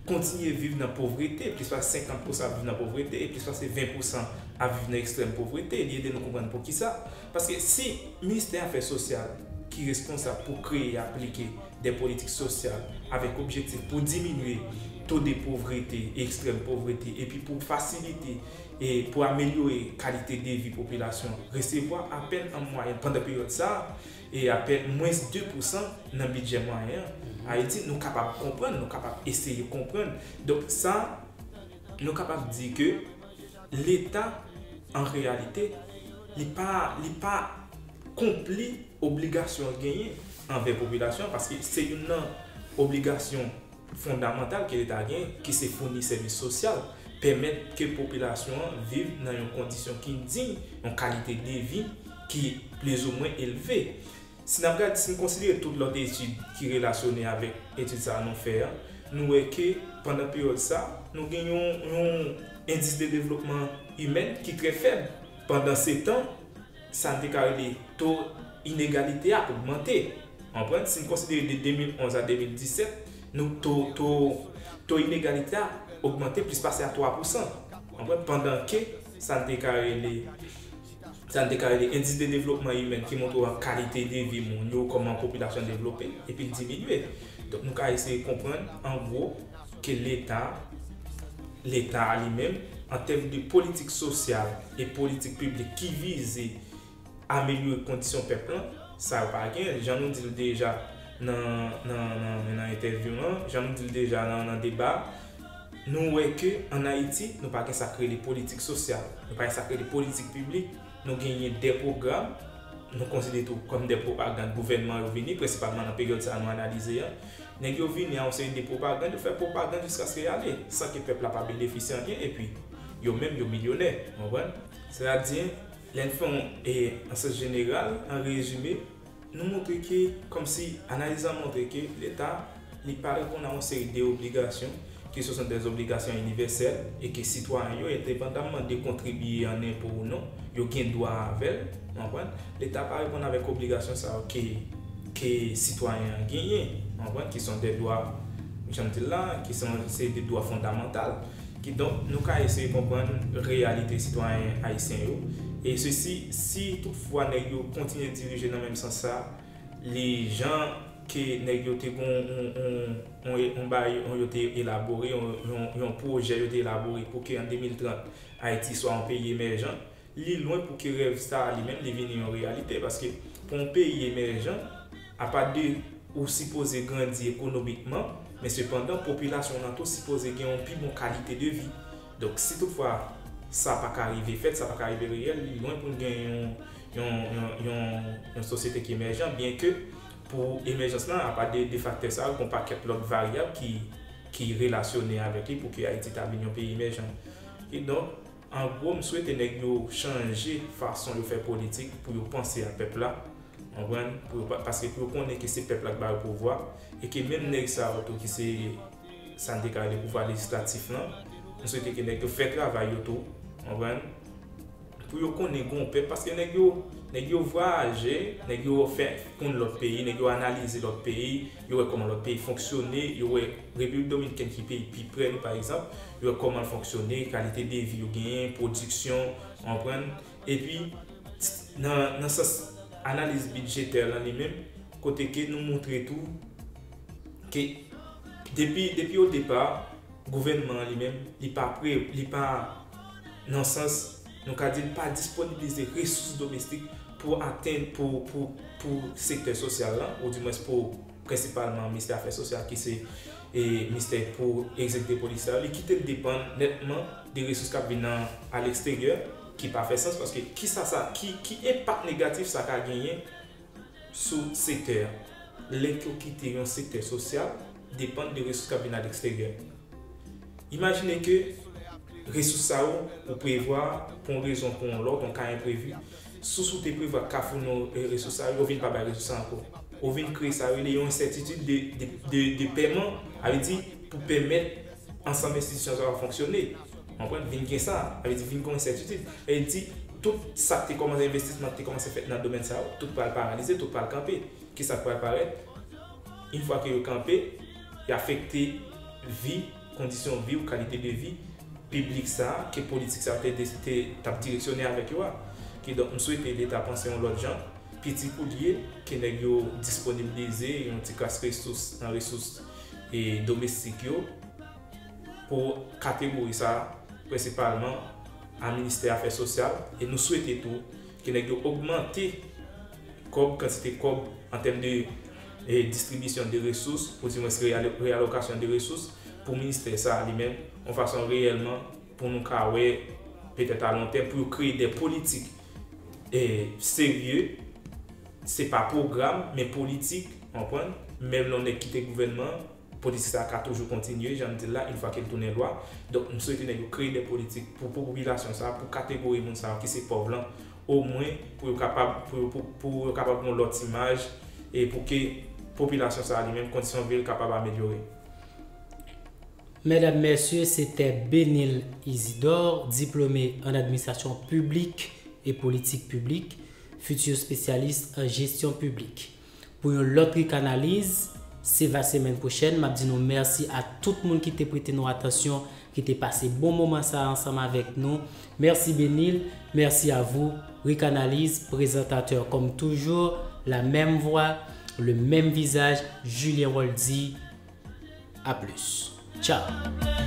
kontinye viv nan povrete, plis pase senkant pousan ap viv nan povrete e plis pase ven pousan ap viv nan ekstrèm povrete. Li ede nou konprann poukisa. Paske si ministè afè sosyal ki responsab pou kreye e aplike de politik sosyal avèk objektif pou diminye to de povrete e ekstrèm povrete epi pou fasilite e pou amelyore kalite de vi popilasyon an resevwa apèn an mwayèn pandan peryòd sa a, e apèn mwens de pousan nan bidjè mwayen an. Ayiti, nou kapab konprann, nou kapab eseye konprann. Donk, sa, nou kapab di ke Leta, an reyalite, li pa, li pa konpli obligasyon l genyen anvè popilasyon an, paske se youn nan obligasyon fondamantal ke Leta gen, ki se founi sèvis sosyal, pèmèt ke popilasyon an viv nan yon kondisyon ki diy, yon kalite de vi ki plizoumwen elve. Si n ap gade, si n konsidere tout lòt etid ki relasyone avèk etid sa a nou fè a, nou wè ke pandan peryòd sa, nou gen yon, yon endis de devlopman imèn ki trè fèb. Pandansetan, sa n te ka rele to inegalite a ogmante. Konprann? Si n konsidere de de mil onz a de mil disèt, nou to, to, to inegalite a ogmante plis pase a twa pousan. Konprann? Pandan ke sa n te ka rele, sa n te ka rele endis de devlopman imèn ki montre w kalite de vi moun yo, kòman popilasyon devlope, epi l diminye. Donk, nou ka eseye konprann, an gwo, ke Leta, Leta a li menm, an tèm de politik sosyal e politik piblik ki vize amelyore kondisyon pèp lan, sa yo pa gen. Jan nou di l deja nan, nan, nan, nan entèvyou lan, jan nou di l deja nan, nan deba, nou wè ke ann Ayiti, nou pa gen sa k rele politik sosyal, nou pa gen sa k rele politik piblik, nou genyen de pwogram, nou konsidere tou kòm de pwopagann gouvènman yo vini, prensipalman nan peryòd sa a nou analize a. Nèg yo vini a yon seri de pwopagann, yo fè pwopagann jiskaske y ale, san ke pèp la pa benefisye anyen, epi yo menm yo milyonè, w konprann? Sètadi, lè n fè yon, e, an sans jeneral, an rezime, nou montre ke, kòmsi analiz lan montre ke Leta, li pa reponn a yon seri de obligasyon, ke se sont des obligations universelles, e ke sitwayen yo, endepandamman de kontribye an enpo ou non, yo gen dwa avè l, w konprann? Leta pa reponn avèk obligasyon sa yo ke, ke sitwayen an genyen, w konprann? Ki sont des droits, jan m di l la, ki sont, se de dwa fondamantal. Kidonk, nou ka eseye konprann reyalite sitwayen ayisyen yo. E sesi, si toutfwa nèg yo kontinye dirije nan menm sans sa, li jan ke nèg yo te gon yon, yon, yon, yon, yon bagay, yon, yo te elabore, yon, yon, yon pwojè yo te elabore pou ke an de mil trant, Ayiti swa yon peyi emèjan, li lwen pou ke rèv sa a li menm li vini yon reyalite, paske pou yon peyi emèjan, apa de ou sipoze grandi ekonomikman, men sepandan, popilasyon w lan tou sipoze gen yon pi bon kalite de vi. Donk, si toutfwa sa pa ka rive fèt, sa pa ka rive reyèl, li lwen pou n gen yon, yon, yon, yon, yon sosyete ki emèjan, byen ke pou emèjans lan, apa de, de faktè sa yo, gen yon pakèt lòt varyab ki, ki relasyone avèk li pou ke Ayiti ta vin yon peyi emèjan. Kidonk, an gwo, m swete nèg yo chanje fason yo fè politik pou yo panse a pèp la, w konprann? Pou yo pa, paske pou yo konnen ke se pèp la k ba yo pouvwa, e ke menm nèg sa yo tou ki se, sa n te ka rele pouvwa lejislatif lan, m swete ke nèg yo fè travay yo tou, w konprann? pou yo konnen gen yon pèp, paske nèg yo, nèg yo vwayaje, nèg yo fè konn lòt peyi, nèg yo analize lòt peyi, yo wè kòman lòt peyi fonksyone, yo wè Repiblik Dominikèn ki peyi pi pre nou, pa egzanp, yo wè kòman l fonksyone, kalite de vi yo genyen, pwodiksyon, w konprann? Epi, nan, nan sans analiz bidjetè lan li menm, kote ke nou montre tou ke depi, depi o depa, gouvènman an li menm, li pa pre, li pa nan sans, nou ka di l pa disponibilize resous domestik pou atenn, pou, pou, pou sektè sosyal lan, oudimwens pou prensipalman ministè afè sosyal ki se e ministè pou egzekite politik sa yo, li kite l depann nètman de resous k ap vin nan, a leksteryè, ki pa fè sans, paske kisa sa, ki, ki enpak negatif sa ka genyen sou sektè a? Lè ke w kite yon sektè sosyal depann de resous k ap vin a leksteryè. Imajine ke resous sa yo ou prevwa pou yon rezon, pou yon lòt, yon ka enprevi. Sous ou te prevwa k ka founi w, e, resous sa yo, yo vin pa bay resous sa ankò. Ou vin kreye sa yo rele yon ensètitid de, de, de, de pèman, sa vle di pou pèmèt ansanm enstitisyon sa yo fonksyone. Ou konprann? Vin gen sa, sa vle di vin gen yon ensètitid. Sa vle di tout sa k te kòmanse, envestisman ki te kòmanse fèt nan domèn sa yo, tout pral paralize, tout pral kanpe. Kisa k pral parèt? Yon fwa ke yo kanpe, y afekte vi, kondisyon vi ou kalite de vi piblik sa a, ke politik sa a te, te, te, t ap direksyone avèk yo a. Kidonk, m swete Leta panse yon lòt jan, piti kou l ye, ke nèg yo disponibilize yon ti kras resous nan resous, e, domestik yo, pou kategori sa a, prensipalman a ministè afè sosyal, e nou swete tou ke nèg yo ogmante kòb, kantite kòb an tèm de, e, distribisyon de resous, oudimwens reyalo-, reyalokasyon de resous pou ministè sa a li menm, yon fason reyèlman pou nou ka wè, petèt a lon tèm, pou yo kreye de politik, e, serye, se pa pwogram, men politik, w konprann? Menm lè yon nèg kite gouvènman an, politik sa a ka toujou kontinye, jan m di l la, yon fwa ke l tounen lwa. Donk, m swete nèg yo kreye de politik pou, pou popilasyon sa a, pou kategori moun sa a ki se pòv lan, omwen pou yo kapab, pou, pou, pou yo kapab gen yon lòt imaj, e pou ke popilasyon sa a li menm, kondisyon vi l kapab amelyore. Medam, mesye, se te Benil Isidore, diplome an administrasyon piblik e politik piblik, fiti espesyalis an jesyon piblik. Pou yon lòt Rikanaliz, se va semèn pwochèn. M ap di nou mèsi a tout moun ki te prete nou atansyon, ki te pase bon moman sa a ansanm avèk nou. Merci Benil, merci à vous. Rikanaliz, prezantatè comme toujours, la même voix, le même visage, Julien Roldy. À plus. Ciao.